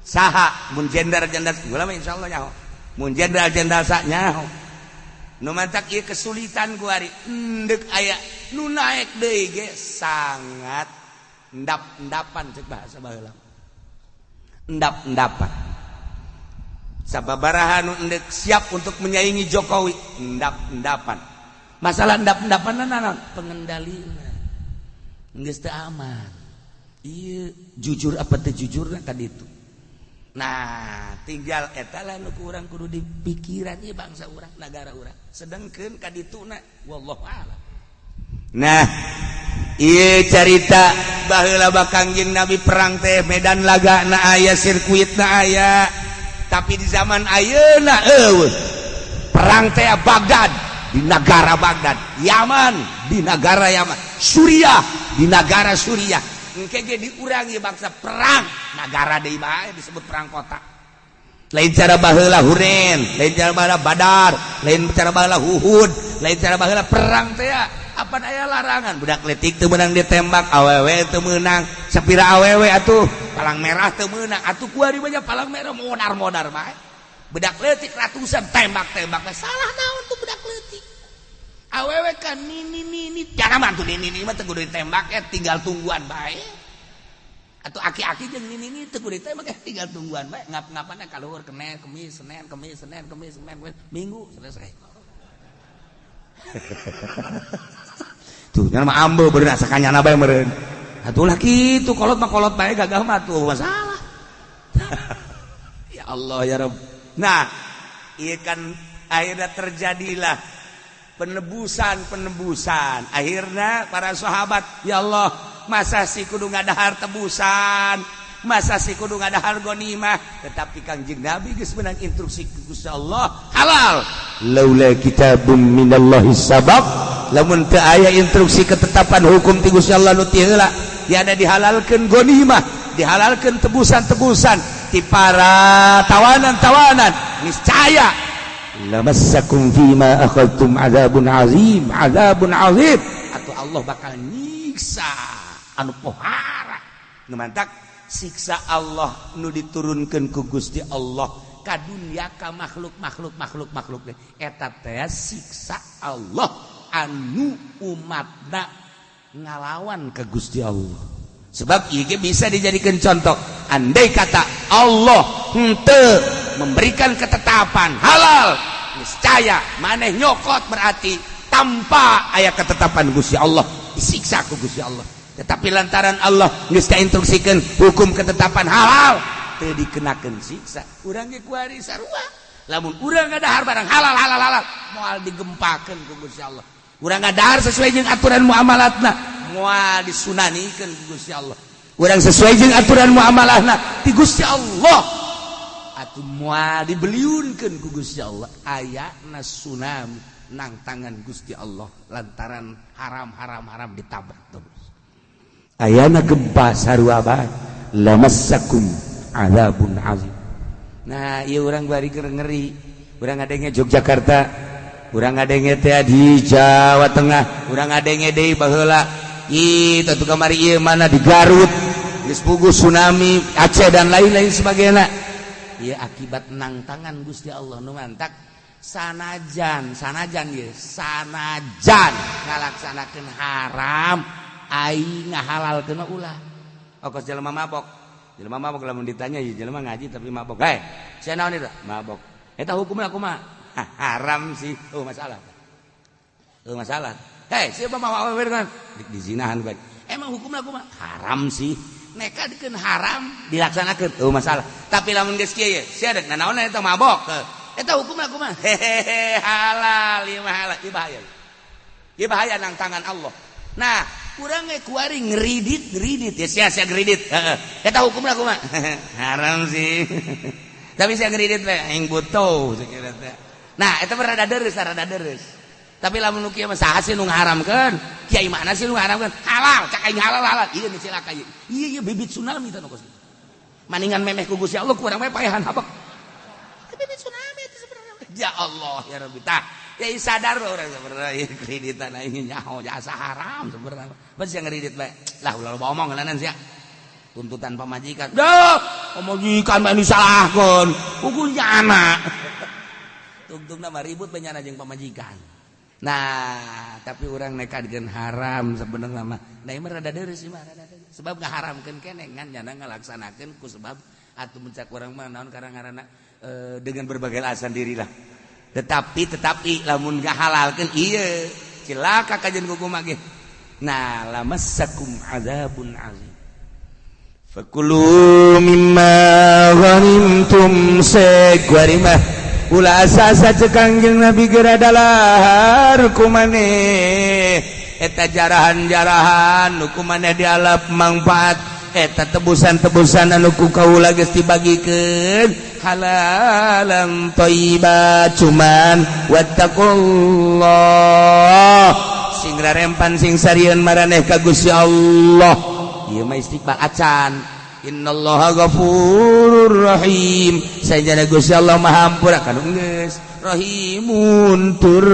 Saha mun jenderal-jenderal gula mah insyaallah nyaho. Mun jenderal-jenderal sa nyaho. Nu mantak ieu kesulitan kuari endek aya nu naek deui ge sangat endap-endapan cek bahasa baheula. Endap-endapan. Sababaraha nu endek siap untuk menyaingi Jokowi, endap-endapan. Masalah endap-endapan naon? Pengendalina. Geus teu aman. Ieu jujur apa teu jujurna tadi itu. Nah, tinggal eta lah nu ku urang kudu dipikiran ieu bangsa urang, nagara urang. Sedengkeun ka dituna wallahu a'lam. Nah, ieu carita baheula Kangjeng Nabi perang teh medan laga na aya, sirkuit na aya. Tapi di zaman ayeuna eueuh. Perang teh Baghdad di negara Baghdad, Yaman di negara Yaman, Suriah di negara Suriah. Engke ge diurangi bangsa perang negara deui bae disebut perang kota. Lain cara baheula Hunain, lain cara baheula Badar, lain cara baheula Uhud, lain cara baheula perang teh apa aya larangan budak letik teu meunang ditembak, awewe teu meunang, sapira awewe atuh palang merah teu meunang, atuh kuari banyak palang merah modar-modar bae. Budak leutik ratusan tembak-tembak salah naon tuh budak leutik. Awewe kan nini nini jangan mah tuh nini nini mah teu kudu ditembak ya tinggal tungguan bae. Atau aki-aki jeung nini nini teu kudu ditembak ya tinggal tungguan bae ngap-ngapanna kaluhur kenen kemis Senin kemis Senin kemis Senin kemis Minggu selesai. Tuh nya mah ambe beureuh sakanyana bae meureun. Atuh lah kitu kolot mah kolot bae gagah mah tuh masalah. Ya Allah ya Rabb. Nah, ieu kan akhirnya terjadilah penebusan-penebusan. Akhirnya para sahabat, ya Allah, masa sih kudu ngadahar tebusan, masa sih kudu ngadahar ghanimah, tetapi Kangjeng Nabi geus meunang instruksi ku Gusti Allah, halal. Laula kitabun minallahi sabaq, lamun teu aya instruksi ketetapan hukum ti Gusti Allah nu ti heula, tiada dihalalkeun ghanimah, dihalalkeun tebusan-tebusan ti para tawanan-tawanan, niscaya lamassakum fima akhadtum adzabun azim, adzabun azim, atau Allah bakal nyiksa anu pohara. Nu mantak siksa Allah nu diturunkeun ku Gusti Allah ka dunya ka makhluk-makhluk makhluk-makhluk eta teh siksa Allah anu umatna ngalawan ke Gusti Allah. Sebab ieu bisa dijadikan contoh, andai kata Allah henteu memberikan ketetapan halal, niscaya maneh nyokot berarti tanpa aya ketetapan Gusti Allah disiksa ku Gusti Allah. Tetapi lantaran Allah geus kainstruksikeun hukum ketetapan halal teu dikenakeun siksa. Urang ge kuari sarua, lamun urang ngadahar barang halal halal halal moal digempakeun ku Gusti Allah. Urang ngadahar sesuai jeung aturan muamalatna moal disunanikeun ku Gusti Allah. Urang sesuai jeung aturan muamalahna ti Gusti Allah atuh moal dibeliunkeun ku Gusti Allah. Ayana tsunami nang tangan Gusti Allah lantaran haram haram haram ditabrak terus. Ayana gempa sarua bae lamassakum adzabun azim. Nah, ieu urang bari ngeri. Urang ngadenge Yogyakarta, urang ngadenge teh di Jawa Tengah, urang ngadenge deui baheula ih tentu kamari ieu mana di Garut, geus puguh tsunami, Aceh dan lain-lain sebagainya. Ieu akibat nang tangan Gusti Allah nu mantak sanajan sanajan ieu sanajan ngalaksanakeun haram aing ngahalalkeun mah ulah. Okos jelema mabok. Jelema mabok lamun ditanya ieu jelema ngaji tapi mabok. Hei, sia naon eta? Mabok. Eta hukumna kumaha? Haram sih. Oh masalah. Oh masalah. Hei, siapa mau awewe kan? Dizinahan bae. Emang hukumna kumaha? Haram sih. Nekadkeun haram dilaksanakeun. Oh masalah. Tapi lamun geus kieu ye, sia deuk nanaon eta mabok. Eta hukumna kumaha? Hehehe, halal ieu mah halal. Ieu bahaya. Ieu bahaya nang tangan Allah. Nah, urang ge kuari ngeridit, ngeridit ya sia-sia ngeridit. Heeh. Eta hukumna kumaha? Haram sih. Tapi sia ngeridit teh aing butuh sakira teh. Nah, eta rada deres, rada deres. Tapi lamun nu kieu mah saha sih nu ngaharamkeun? Kiai mana sih nu ngaharamkeun? Halal, cak aing halal halal. Ieu nu cilaka ieu. Ieu ieu bibit tsunami teh nu kos. Maningan memeh ku Gusti Allah kurang we paehan habek. Bibit tsunami itu sebenarnya. Ya Allah ya Rabbi tah. Ya sadar orang sebenarnya ieu kreditan aing nyaho jasa haram sebenarnya. Bas yang ngredit bae. Lah ulah loba omong ngeunanan sia. Tuntutan pamajikan. Duh, pamajikan mah disalahkeun. Hukum anak. Tungtungna mah ribut bae nyana jeung pamajikan. Nah, tapi orang nekadkeun haram sebenarnya mah. Nah, ieu mah rada deureuh sih mah rada deureuh. Sebab ngaharamkeun keneh ngan nyana ngalaksanakeun ku sebab atuh mencak urang mah naon karang-karana dengan berbagai alasan dirilah. Tetapi lamun ngahalalkeun ieu cilaka kajeun kumaha ge. Nah, lamassakum azabun azim. Fakulu mimma ghanimtum segwarimah ulah asa-asa cek Kangjeng Nabi geura dalahar ku maneh eta jarahan-jarahan nu ku maneh dialap mangfaat eta tebusan-tebusan anu ku kaula geus dibagikeun halalan thayyiba cuman wattaqullah sing rarempan sing sarieun maraneh ka Gusti Allah. Ieu mah istighfar acan. Innallaha ghafurur rahim. Sajana Gusti Allah Maha Hampura kanu geus, rahimun tur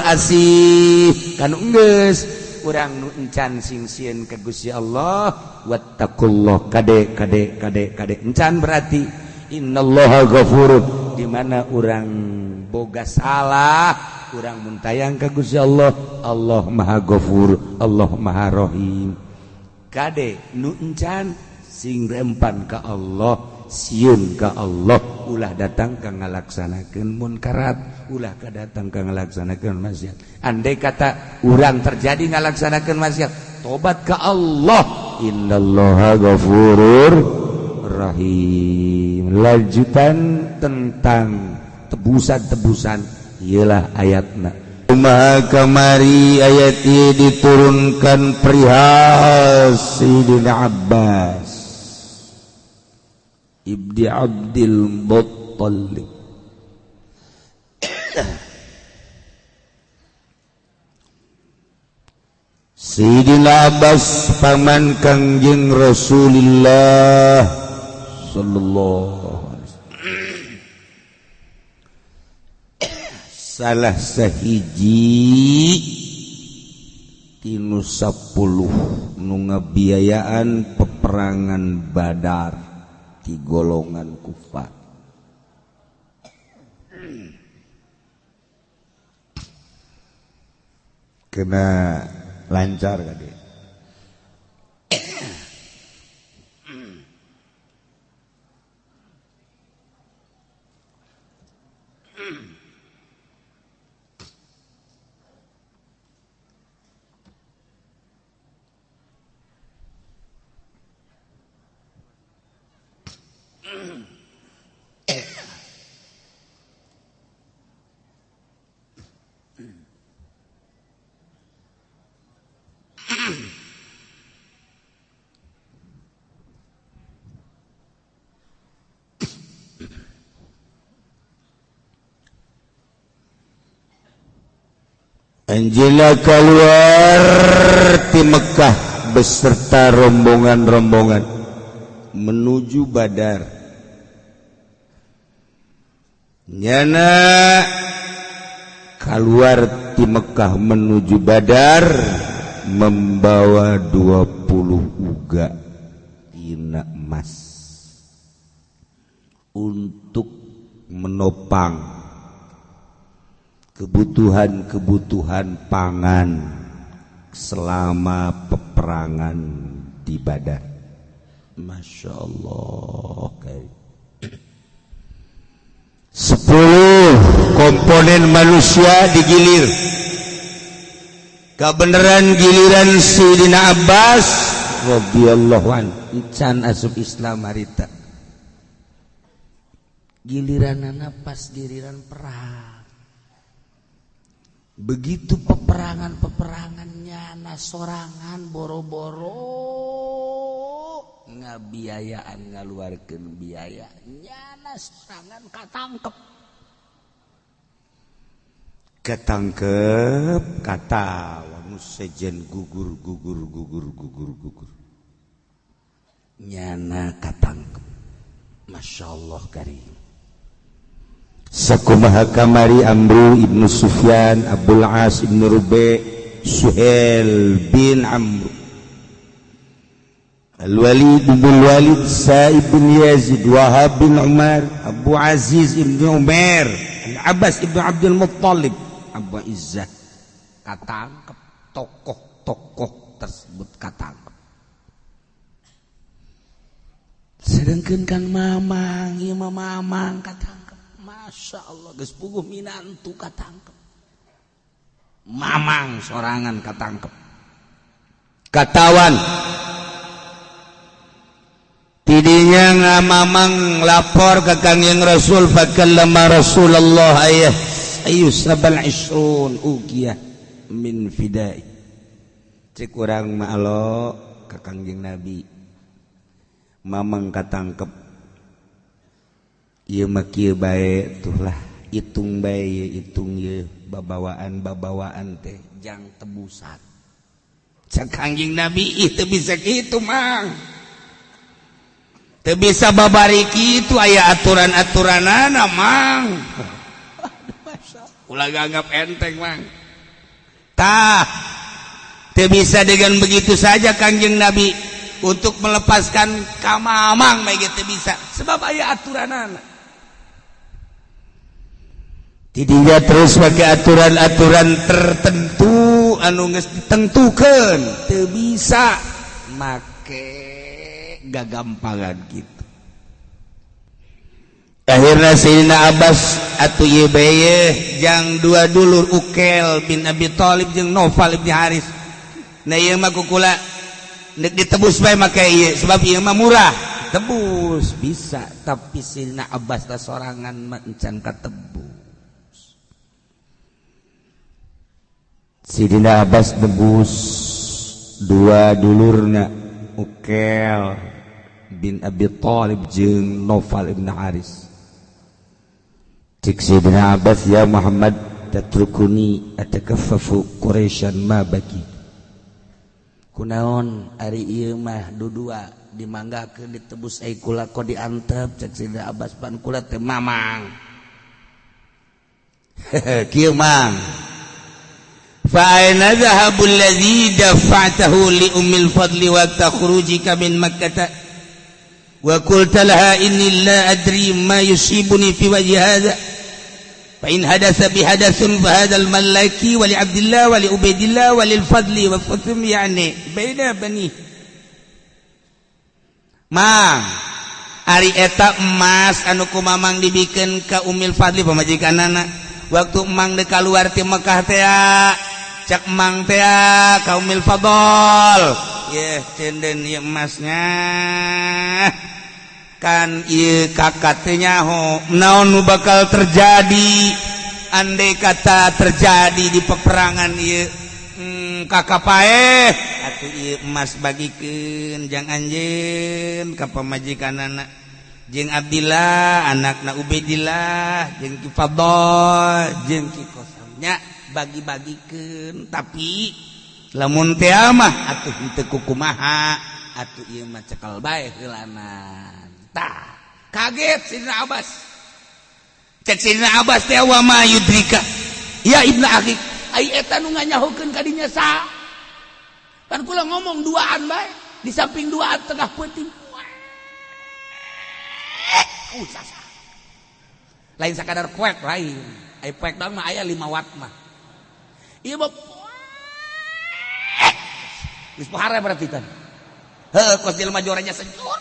asih kanu geus. Urang nu encan sing sieun ka Gusti Allah, wattaqullah kade kade kade kade encan berarti innallaha ghafurur di mana urang boga salah, urang mun tayang ka Gusti Allah, Allah Maha Ghafur, Allah Maha Rahim. Kade nu encan sing rempan ka Allah, sieun ka Allah, ulah datang ka ngalaksanakeun munkarat, ulah ka datang ka ngalaksanakeun maksiat. Andai kata urang terjadi ngalaksanakeun maksiat, tobat ka Allah, innallaha ghafurur rahim. Lanjutan tentang tebusan-tebusan ieulah ayatna. Kumaha kamari ayat ieu diturunkan perihal Sayyidina Abbas Ibni Abdul Muttalib. Sayyidina Abbas paman Kangjeng Rasulullah sallallahu alaihi wasallam. Salah sahiji tinu 10 nu ngabiayaan peperangan Badar di golongan kufar. Kena lancar kade. Anjeunna keluar ti Mekah beserta rombongan-rombongan menuju Badar. Nyana keluar ti Mekah menuju Badar membawa 20 uga tina emas untuk menopang kebutuhan-kebutuhan pangan selama peperangan di Badar. Masya Allah. 10 komponen manusia digilir. Kebenaran giliran Sayyidina Abbas radhiyallahu anhu encan asup Islam harita. Giliranana pas giliran perang. Begitu peperangan-peperangannya sorangan boro-boro ngabiayaan ngaluarkeun biaya nyana sorangan katangkep. Ketangkep kata nu sejen gugur gugur gugur gugur gugur nyana katangkep. Masya Allah karim. Sakumaha kamari Amru ibnu Sufyan, Abdul As ibnu Rube, Suhail bin Amru, Al-Walid bin Walid, Sa'ib bin Yazid, Wahab bin Umar, Abu Aziz ibn Umar, Al-Abbas ibn Abdul Muttalib, Abu Izzah. Katangkep tokoh-tokoh tersebut katangkep. Sedangkan Kang Mamang, ieu mah Mamang katangkep. Masya Allah, geus puguh minantu katangkep. Mamang sorangan katangkep. Katawan. Tidinya ngamamang lapor ke Kangjeng Rasul, fakallama Rasulullah ayah ayu sabal isrun uqiyah min fidai. Cek urang mah alo ka Kangjeng Nabi. Mamang katangkep. Ieu mah kieu bae tuh lah, hitung bae ieu hitung ieu babawaan-babawaan teh jang tebusan. Cek Kangjeng Nabi ih teu bisa kitu mang. Teu bisa babariki itu aya aturan-aturanana mang. Ulah ganggap enteng mang. Tah, teu bisa dengan begitu saja Kangjeng Nabi untuk melepaskan ka Mamang bae teu bisa sebab aya aturanana. Tidinya terus pakai aturan-aturan tertentu anu geus ditentukeun, teu bisa make gagampangan gitu. Akhirnya Sayyidina Abbas atuh ieu bae jang dua dulur Ukel bin Abi Thalib jeung Noval bin Haris. Nah ieu mah kukula nek ditebus bae make ieu sebab ieu mah murah. Tebus bisa tapi Sayyidina Abbas teh sorangan mah encan katebus. Sayyidina Abbas nebus dua dulurna Ukel bin Abi Thalib jeung Noval ibn Haris. Cik Sayyidina Abbas, ya Muhammad tatrukuni atakaffafu Quraisyan ma baki. Kunaon ari ieu mah dudua dimanggakeun ditebus ai kula ko diantep. Cek Sayyidina Abbas pan kula teh mamang. Kieu mang. Fa aina dhahabul ladzi dafa'tahu li ummil fadli wa takhrujika min Makkah wa qulta laha inni la adri ma yusibuni fi wajhi hadha fa in hadatha bi hadathun fa hadha al malaki wa li Abdillah wa li Ubaidillah wa lil Fadli wa fathum yani baina bani. Mang ari eta emas anu ku Mamang dibikeun ka Ummil Fadli pamajikanana waktu Mang dek kaluar ti Mekah teh cak Mang teh ka Ummil Fadl yeh cenden ieu emasnya kan ieu kakak teh nyaho naon nu bakal terjadi andai kata terjadi di peperangan ieu kakak paeh atuh ieu emas bagikeun jang anjeun ka pamajikanana jeung Abdillah anakna Ubaidillah jeung Ki Fadl jeung Ki Kosamnya bagi-bagikeun tapi lamun teh mah atuh henteu kukumaha atuh ieu mah cekel bae heulanan. Tah kaget Sidina Abbas. Cek Sidina Abbas teh wa ma yudrika ya ibnu akhi ai eta nu nganyahokeun ka dinya saha? Kan kula ngomong duaan bae di samping duaan tengah peuting. Sasa. Lain sakadar poek lain. Ai poek doang mah aya 5 watt mah. Ieu mah geus pohara berarti kan. Heuh kos jelema joranya sencur.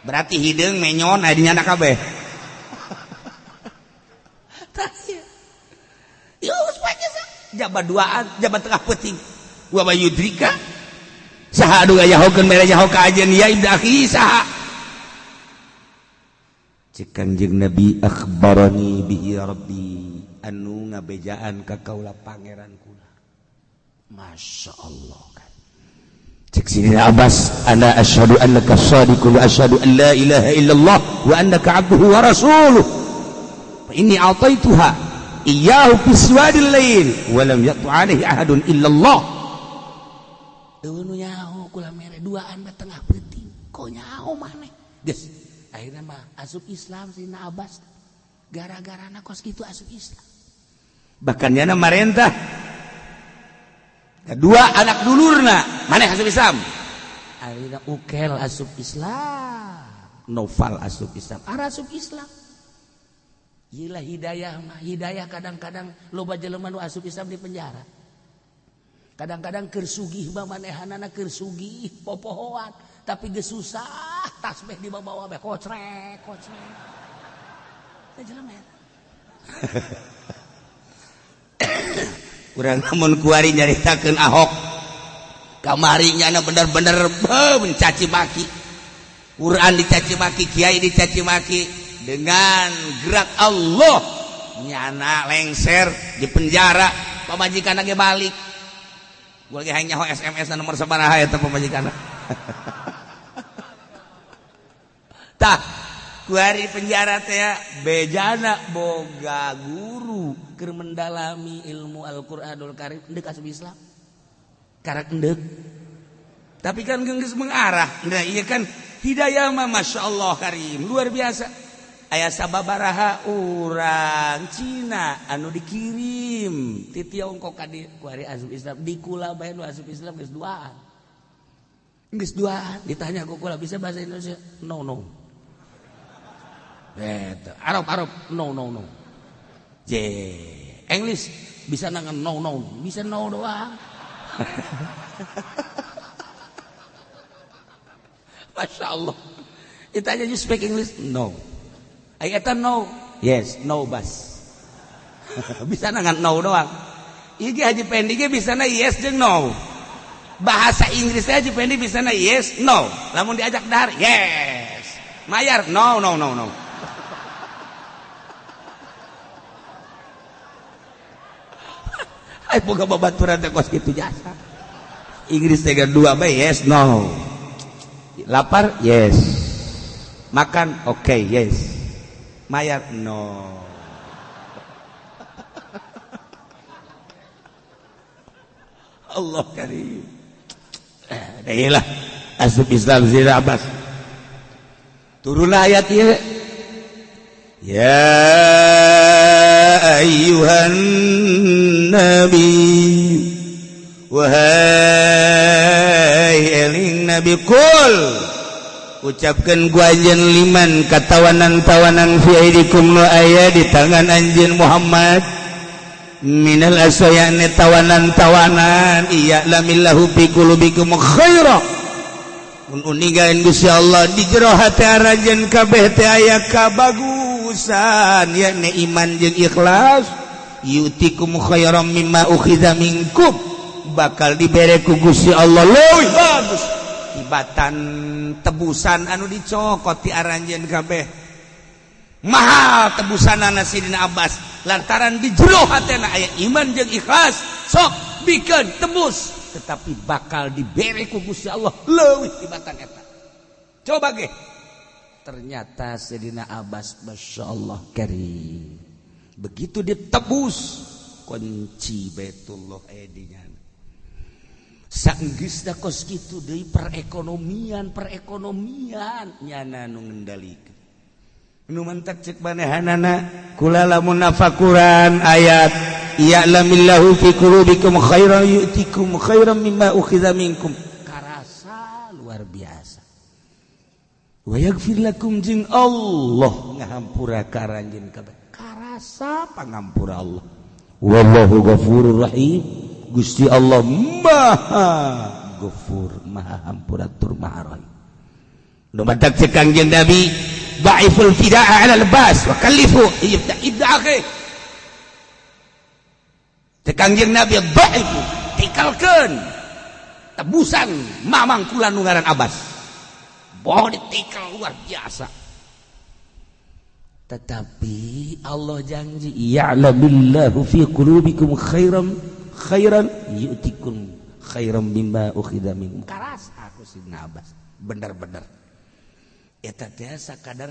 Berarti hideung menyon aya di nyana kabeh. Tah ieu. Ieu geus poek jaba duaan, jaba tengah peuting. Wa yudrika saha anu ngayahokeun mere nyaho ka ajeun ya ibnu akhi saha? Cek Kangjeng Nabi akhbarani bihi rabbi anu ngabejaan ka kaula pangeran kula. Masya Allah kan. Cek Sidina Abbas ana asyhadu annaka shadiqun wa asyhadu an la ilaha illallah wa annaka abduhu wa rasuluh. Fa inni a'taituha Iyahu fi swadil lail wa lam yatu alaihi ahadun illallah. Eueuh nu nyaho kula mere duaan bae tengah peuting. Kok nyaho maneh? Geus, akhirna mah asup Islam Sidina Abbas. Gara-garana kos kitu asup Islam. Bahkan nyana marentah kedua anak dulurna, maneh asup Islam. Akhirna Ukel asup Islam, Noval asup Islam, Ara asup Islam. Gila hidayah mah, hidayah kadang-kadang loba jelema nu asup Islam di penjara. Kadang-kadang keur sugih mah manehanana keur sugih popohoan, tapi geus susah tasbih dibawa-bawa bae kocrek kocrek. Teh jelema eta. Urang lamun kuari nyaritakeun Ahok kamari nyana bener-bener mencaci maki. Quran dicaci maki, kiai dicaci maki. Dengan gerak Allah nyana lengser di penjara, pamajikan ge balik. Gua lagi hayang nyaho SMS na nomor sabaraha eta pamajikan. Tah, kuari penjara teh bejana boga guru keur mendalami ilmu Al-Qur'anul Karim endek asup Islam. Karak endek. Tapi kan geus mengarah. Nah, iya kan hidayah mah Masya Allah Karim luar biasa. Aya sababaraha urang Cina anu dikirim ti Tiongkok ka dieu kuari asup Islam di kula bae nu asup Islam geus duaan. Geus duaan ditanya ku kula bisa bahasa Indonesia? No no. Eta Arab Arab no no no. J English bisa nangan no no, bisa no doang. Masya Allah. Ditanya you speak English? No. Eta no, yes, no bas. Bisa nangan no doang. Iki Haji Pendi ge bisa na yes jeung no. Bahasa Inggrisnya Haji Pendi bisa na yes, no. Lamun diajak dahar, yes. Mayar, no, no, no, no. Ai boga babaturan teh kos kitu jasa. Inggris teh dua bae yes, no. Lapar, yes. Makan, oke, okay, yes. Mayar no. Allah karim. Lah asup Islam Zira Abbas. Turunlah ayat ieu. Ya ayyuhan nabi wahai eling nabi kul ucapkan gua anjeun liman katawanan-tawanan fi aidikum nu aya di tangan anjeun Muhammad minal asayane tawanan-tawanan iya lamillahu fi qulubikum khaira mun uningaeun Gusti Allah di jero hate aranjeun kabeh teh aya kabagusan yakni iman jeung ikhlas yutikum khairam mimma ukhidha minkum bakal dibere ku Gusti Allah leuwih bagus tibatan tebusan anu dicokot ti aranjeun kabeh mahal tebusanana Sidina Abbas lantaran di jero hatena aya iman jeung ikhlas sok bikeun tebus tetapi bakal dibere ku Gusti Allah leuwih tibatan eta. Coba ge ternyata Sidina Abbas Masya Allah karim begitu ditebus kunci Baitullah aya di nyana. Sanggeusna kos kitu deui perekonomian nyana nu ngendalikeun. Nu mantak cek manehanana kula lamun nafakuran ayat ya'lamillahu fi qulubikum khairan yu'tikum khairan mimma ukhidha minkum. Karasa luar biasa. Wa yaghfir lakum jeung Allah ngahampura ka aranjeun kabeh. Karasa pangampura Allah. Wallahu ghafurur rahim. Gusti Allah Maha Ghafur, Maha Hampura tur Maha Rahim. Nu matak cek Kangjeng Nabi, dhaiful fidaa 'ala al-bas wa kallifu ibda ibda akhi. Cek Kangjeng Nabi dhaifu tikalkeun tebusan mamang kula nu ngaran Abbas. Boh ditikal luar biasa. Tetapi Allah janji ya'lamillahu fi qulubikum khairan khairan yu'tikum khairan mimma ukhidha minkum. Karas aku Sidina Abbas bener-bener eta teh sakadar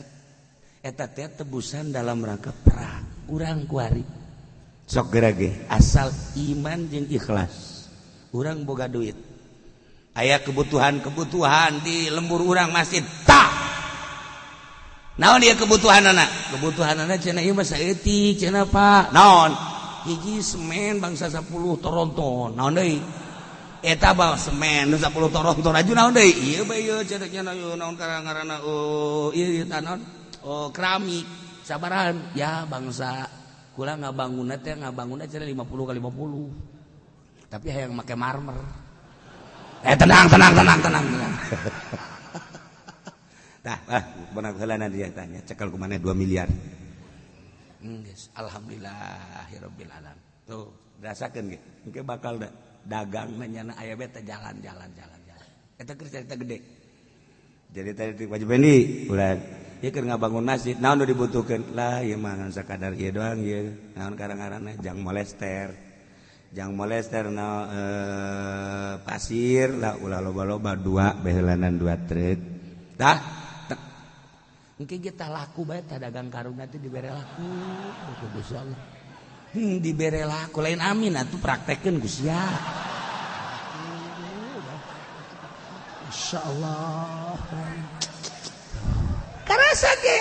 eta teh tebusan dalam rangka perang urang kuari. Sok gerage asal iman jeung ikhlas. Urang boga duit, aya kebutuhan-kebutuhan di lembur urang masjid, tah naon ieu kebutuhanana? Kebutuhanana cenah ieu mah saeutik cenah, Pak. Naon? Hiji semen bangsa 10 toronton. Naon deui? Eta bawa semen 10 toronton aju. Naon deui? Ieu bae ieu cenah cenah ieu naon ngaranna? Oh, ieu ieu naon? Oh, keramik sabarahan ya bangsa kula ngabangunna teh, ngabangunna cenah 50 kali 50, tapi hayang make marmer. Eh, tenang, tenang, tenang, tenang, tenang. Tah, ah, benar heulana dia tanya cekal ku maneh 2 miliar. Geus, alhamdulillahirabbil alamin. Tuh, rasakeun ge. Engke bakal da, dagang nyana aya beta jalan jalan jalan jalan. Eta keur cerita gede. Jadi tadi ti Wajib Bendi ulah ieu keur ngabangun masjid, naon nu dibutuhkeun? Lah, ieu mah ngan sakadar ieu doang ieu. Naon karang-ngaranna? Jang molester. Jang molester na pasir lah, ulah loba-loba, dua beheulanan, dua truk. Tah, engke kita laku bae tah dagang karung nanti dibere laku ku Gusti Allah. Dibere laku lain amin atuh, praktekeun ku sia. Insyaallah. Karasa ge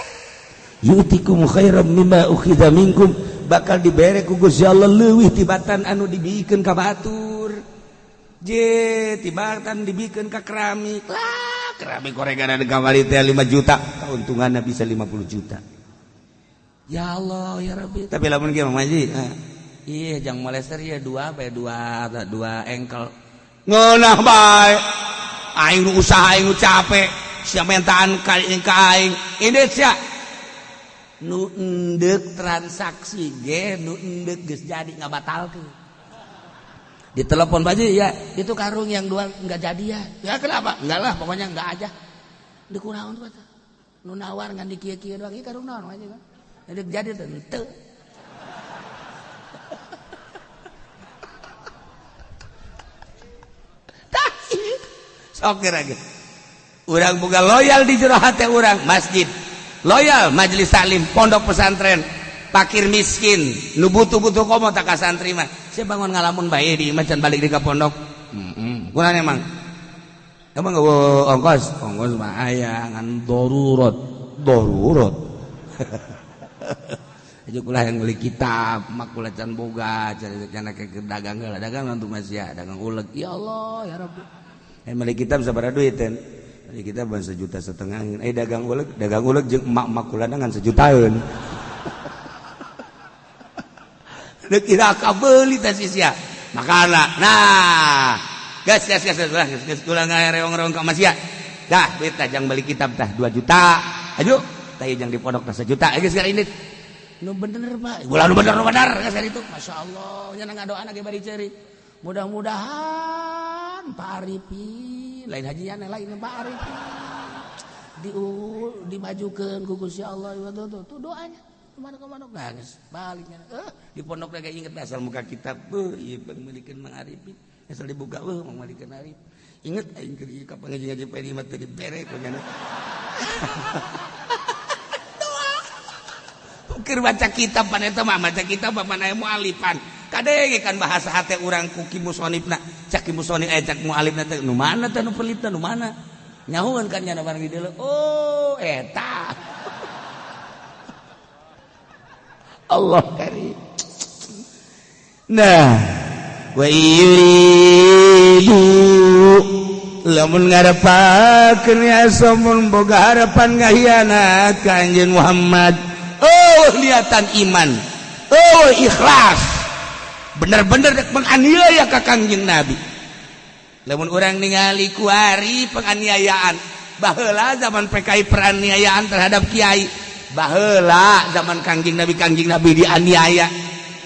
yutikum khairam mimma ukhidha minkum, bakal dibere ku Gusti Allah leuwih tibatan anu dibikeun ka batur, je tibatan dibikeun ka keramik lah. Keramik gorengan ada kamari teh 5 juta, keuntunganna bisa 50 juta. Ya Allah ya Rabbi. Tapi lamun ge Mang Haji, iya jang molester ya dua bae, dua dua engkel ngeunah bae. Aing nu usaha, aing nu capek, sia mentaan ka aing ini sia nu endek transaksi ge nu endek geus jadi ngabatalkeun. Ditelepon Pak Haji, ya itu karung yang dua nggak jadi ya. Ya kenapa? Enggak lah, pokoknya enggak aja. Di kunaon tuh? Nu nawar ngan di kieu-kieu doang, ieu karung naon aja kan. Jadi jadi teu. Tah, sok geura. Urang boga loyal di jero hate urang masjid. Loyal majelis taklim, pondok pesantren, fakir miskin, nu butuh-butuh komo tak ka santri mah. Sia bangun ngalamun bae di imah can balik di ka pondok. Heeh. Kunaon emang? Emang eueuh ongkos? Ongkos mah aya ngan darurat, darurat. Aja kula yang beli kitab, mak kula can boga, can ke dagang heula, dagang nanti masih ya, dagang uleg. Ya Allah, ya Rabbi. Beli kitab sabaraha duit ten? Beli kitab ban 1,5 juta. Eh, dagang uleg, dagang uleg jeung emak-emak kula ngan sejutaan. Deuk kira kabeuli teh sia. Makana nah, geus geus geus geus geus kula ngareong-reong ka masya. Dah, duit tah jang beli kitab tah 2 juta. Ayo, tah jang di pondok tah 1 juta. Geus ini. Nu bener, Pak. Ulah nu bener, nu bener geus itu. Masyaallah, nya ngadoana ge bari ceurik. Mudah-mudahan Pak Arifin, lain hajian lain Pak Arifin. Di dimajukeun ku Gusti Allah tuh, tuh doanya. Kemana-kemana geus baliknya. Di pondok lagi inget asal muka kitab, beuh ieu pangmeulikeun Mang Arifin. Asal dibuka beuh mangmeulikeun Arif. Inget aing keur ieu ka pangaji-ngaji Pedi mah teu dibere ku nya. Doa. Keur baca kitab pan eta mah maca kitab pan aya mualifan. Kadenge kan bahasa hate urang ku ki musonifna. Cak ki musonif cak mualifna teh nu mana teh nu pelitna nu mana? Nyahueun kan nya barang di deuleu. Oh, eta. Allah karim. Nah, wa yuridu lamun ngarepakeun ya samun boga harapan ngahianat ka Anjeun Muhammad. Oh, niatan iman. Oh, ikhlas. Bener-bener dek menganiaya ka Kangjeng Nabi. Lamun urang ningali kuari penganiayaan, baheula zaman PKI penganiayaan terhadap kiai. Baheula zaman Kangjeng Nabi, Kangjeng Nabi dianiaya.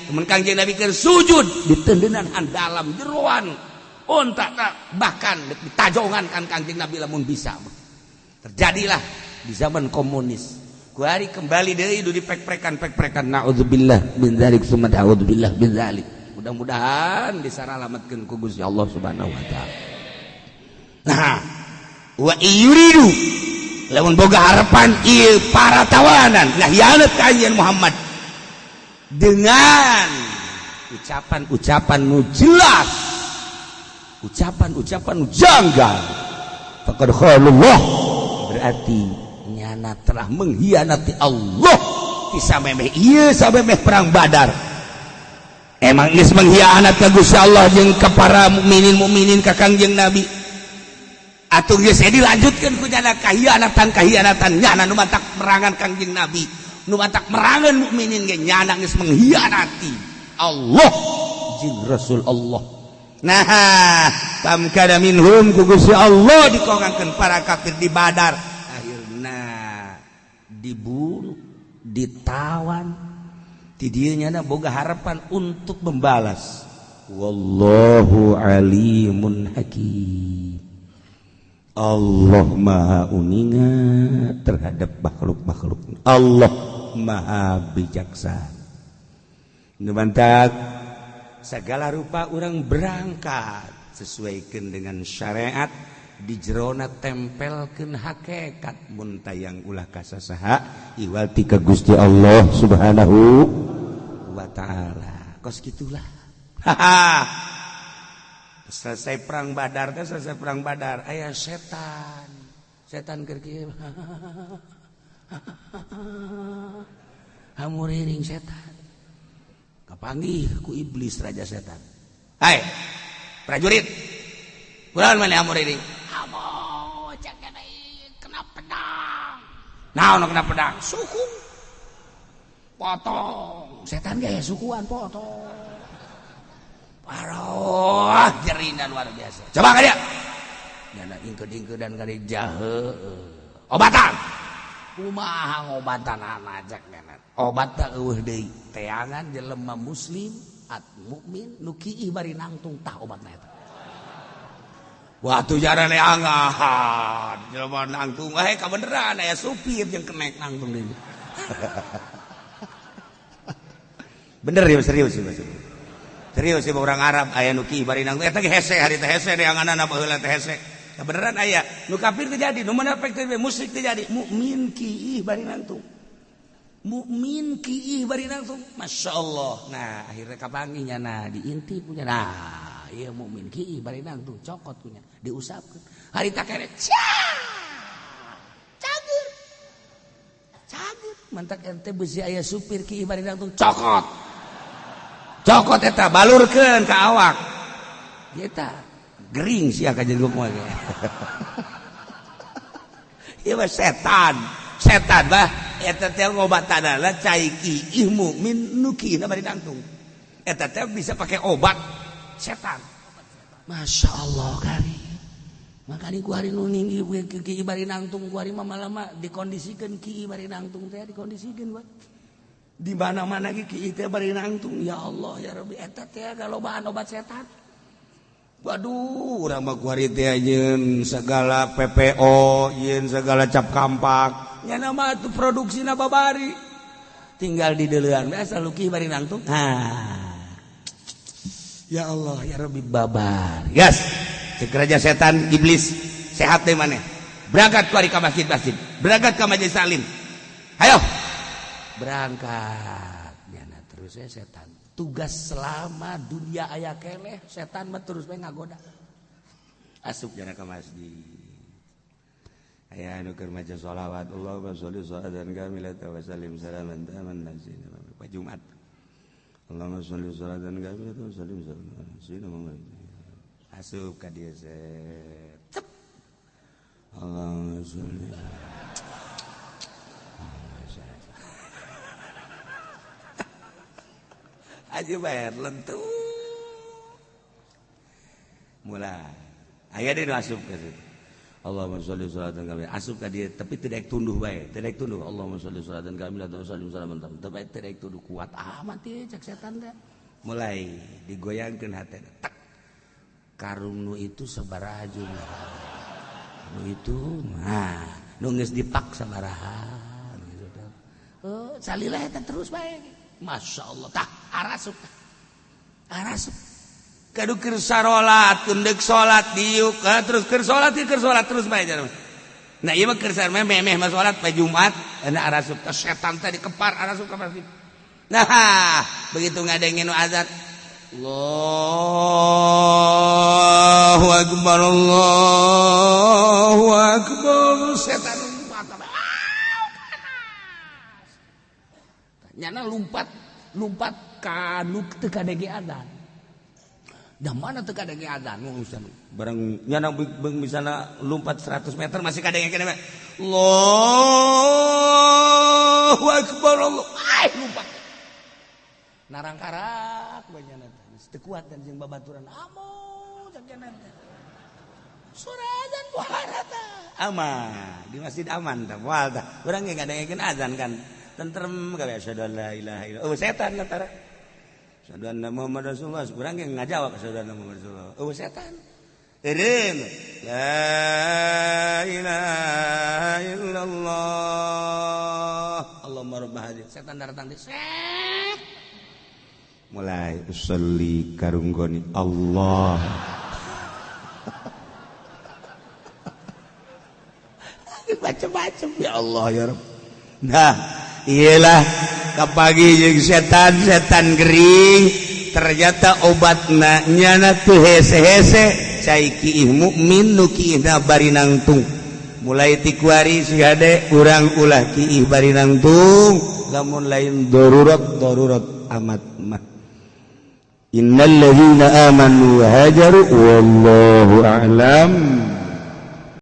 Temen Kangjeng Nabi keur sujud ditendenan dalam jeroan unta, bahkan ditajongan kan Kangjeng Nabi lamun bisa. Terjadilah di zaman komunis. Kuari kembali deui du dipek-prekan-pek-prekan, naudzubillah min dzalik summa naudzubillah min dzalik. Mudah-mudahan disaralametkeun ku Gusti Allah Subhanahu wa taala. Nah, wa yuridu lamun boga harapan ieu para tawanan ngahianat ka Anjeun Muhammad dengan Ucapan-ucapan nu jelas, ucapan-ucapan nu janggal. Faqad khanallah, berarti nyana telah mengkhianati Allah. Samemeh ieu, samemeh perang Badar emang geus mengkhianat ka Gusti Allah jeung ka para mukminin mukminin, ka Kangjeng Nabi. Atuh geus dilanjutkeun ku nyana kahianatan kahianatan nyana nu matak merangan Kangjeng Nabi, nu matak merangan mukminin ge, nyana geus mengkhianati Allah jeung Rasul Allah. Nah, famkana minhum, ku Gusti Allah dikongangkeun para kafir di Badar, akhirna dibunuh, ditawan. Ti dieu nyana boga harapan untuk membalas. Wallahu alimun hakim. Allah Maha uninga terhadap makhluk-makhluk. Allah Maha bijaksana. Nu mantak segala rupa orang berangkat sesuaikan dengan syariat, di jerona tempelkeun hakikat, mun tayang ulah kasasaha iwal ti ka Gusti Allah Subhanahu wa taala. Kos gitulah. Haha, selesai perang Badar teh, selesai perang Badar aya setan, setan keur kieu hamuriring. Setan kapanggih ku iblis, raja setan. "Hai prajurit, kunaon maneh hamuriring?" "Hamo cek kena pedang." "Naon kena pedang?" "Suku potong." Setan gaya sukuan potong. Aduh, jerina luar biasa. Coba ka dia. Nyana ingkeud-ingkeudan ka jahe. Obatan. Kumaha ngobatan cek nyana? Obat tak eueuh deui. Teangan jelema muslim at mukmin nu kiih bari nangtung, tah obatna eta. Waktu jaran neangan jelema nangtung, eh kabeneran aya supir jeung kenek nangtung deui. Bener ya, serius sih, serius sih. Orang Arab aya nu kiih bari nangtung, eta ge hese hari teh, hese neanganna baheula teh hese. Kebeneran aya nu kafir teu jadi, nu munafik teu, musyrik teu jadi, mukmin kiih bari nangtung, mukmin kiih bari nangtung, Masya Allah. Nah, akhirnya kapanggih nyana, diintip punya. Nah, iya, mukmin kiih bari nangtung, cokot punya, diusapkeun hari tak kere cager cager. Mantak ente besi aya supir kiih bari nangtung, cokot cokot eta, balurkeun ka awak eta, gering sia ka jeung mah. Ieu mah setan, setan bah eta teh ngobatanana cai kiih mukmin nu kiihna bari nangtung. Eta teh bisa pakai obat setan. Masya Allah kali. Makanya ku hari nu ninggi kiih bari nangtung, ku hari mah lama dikondisikan kiih bari nangtung teh, dikondisikan bah di mana-mana ge kiih teh bari nangtung. Ya Allah ya Rabbi, eta teh bahan obat setan. Waduh, urang mah kuari teh yeun segala PPO, yeun segala cap kampak. Nya mah tuh produksina babari. Tinggal di deuleuan biasa luki bari nangtung. Nah. Ya Allah ya Rabbi, babar. Yes. Cek raja setan iblis, sehat deh maneh. Berangkat kuari ka masjid-masjid. Berangkat ke majelis taklim. Ayo. Berangkat. Nyana terus ya setan. Tugas selama dunia aya keleh, setan mah terus we ngagoda. Asup jana ke masjid, aya anu keur maca sholawat, Allahumma sholli sholatan kamilatan wa sallim salaman taman Pak Jumat, Allahumma sholli sholatan kamilatan wa sallim salaman. Asup ka dieu, set, Allahumma sholli. Aja bayar lentu mulai aya deh asup ke situ, Allahumma sholli sholatan kamilah, asup ka dia, tapi tidak tunduh bae, tidak tunduh. Allahumma sholli sholatan kamilah wa sallim salaman, tapi tidak tunduh. Kuat amat ieu cek setan teh. Mulai digoyangkeun hatena, tak karung nu itu sabaraha jumlah nu itu, nah nu geus dipak sabaraha gitu. Oh, salila eta terus bae. Masya Allah, tah arasup, arasup kadu keur sarolat, keundek salat diuk terus keur salat, keur salat terus bae. Nah, ieu mah keur memeh mah salat poe Jumat, ana arasup teh setan teh dikepar, arasup ka masjid. Nah, begitu ngadengin nu azan, Allahu akbar, Allahu akbar. Setan lompat, panas nyana, lompat lompat kanu teu kadenge adzan. Da mana teu kadenge adzan? Barang nyana beung misalnya lompat 100 meter masih kadenge keneh. Allahu akbar, Allah. Ay, lompat narangkarak banyak teh, teu kuat dan jeung babaturan amo cak teh suara azan buara tah. Aman di masjid, aman tah, moal tah. Urang ge ngadengekeun azan kan tentrem kabeh, asyhadu an la ilaha illallah. Oh, setan lah tara. Asyhadu anna Muhammad Rasulullah. Urang ge ngajawab asyhadu anna Muhammad Rasulullah. Oh, setan. Eureun la ilaha illallah. Allahumma rabb hadhihi. Setan datang di set. Mulai usolli karunggoni Allah. Macam-macam, ya Allah, ya Rabb. Nah, iyalah, kapagi jeung setan, setan gering. Ternyata obatna nyana teu hese-hese, cai kiih mukmin nu kiihna bari nangtung. Mulai ti kuari si hade urang ulah kiih bari nangtung lamun lain darurat, darurat amat mah. Innal ladzina amanu wa hajaru, wallahu a'lam.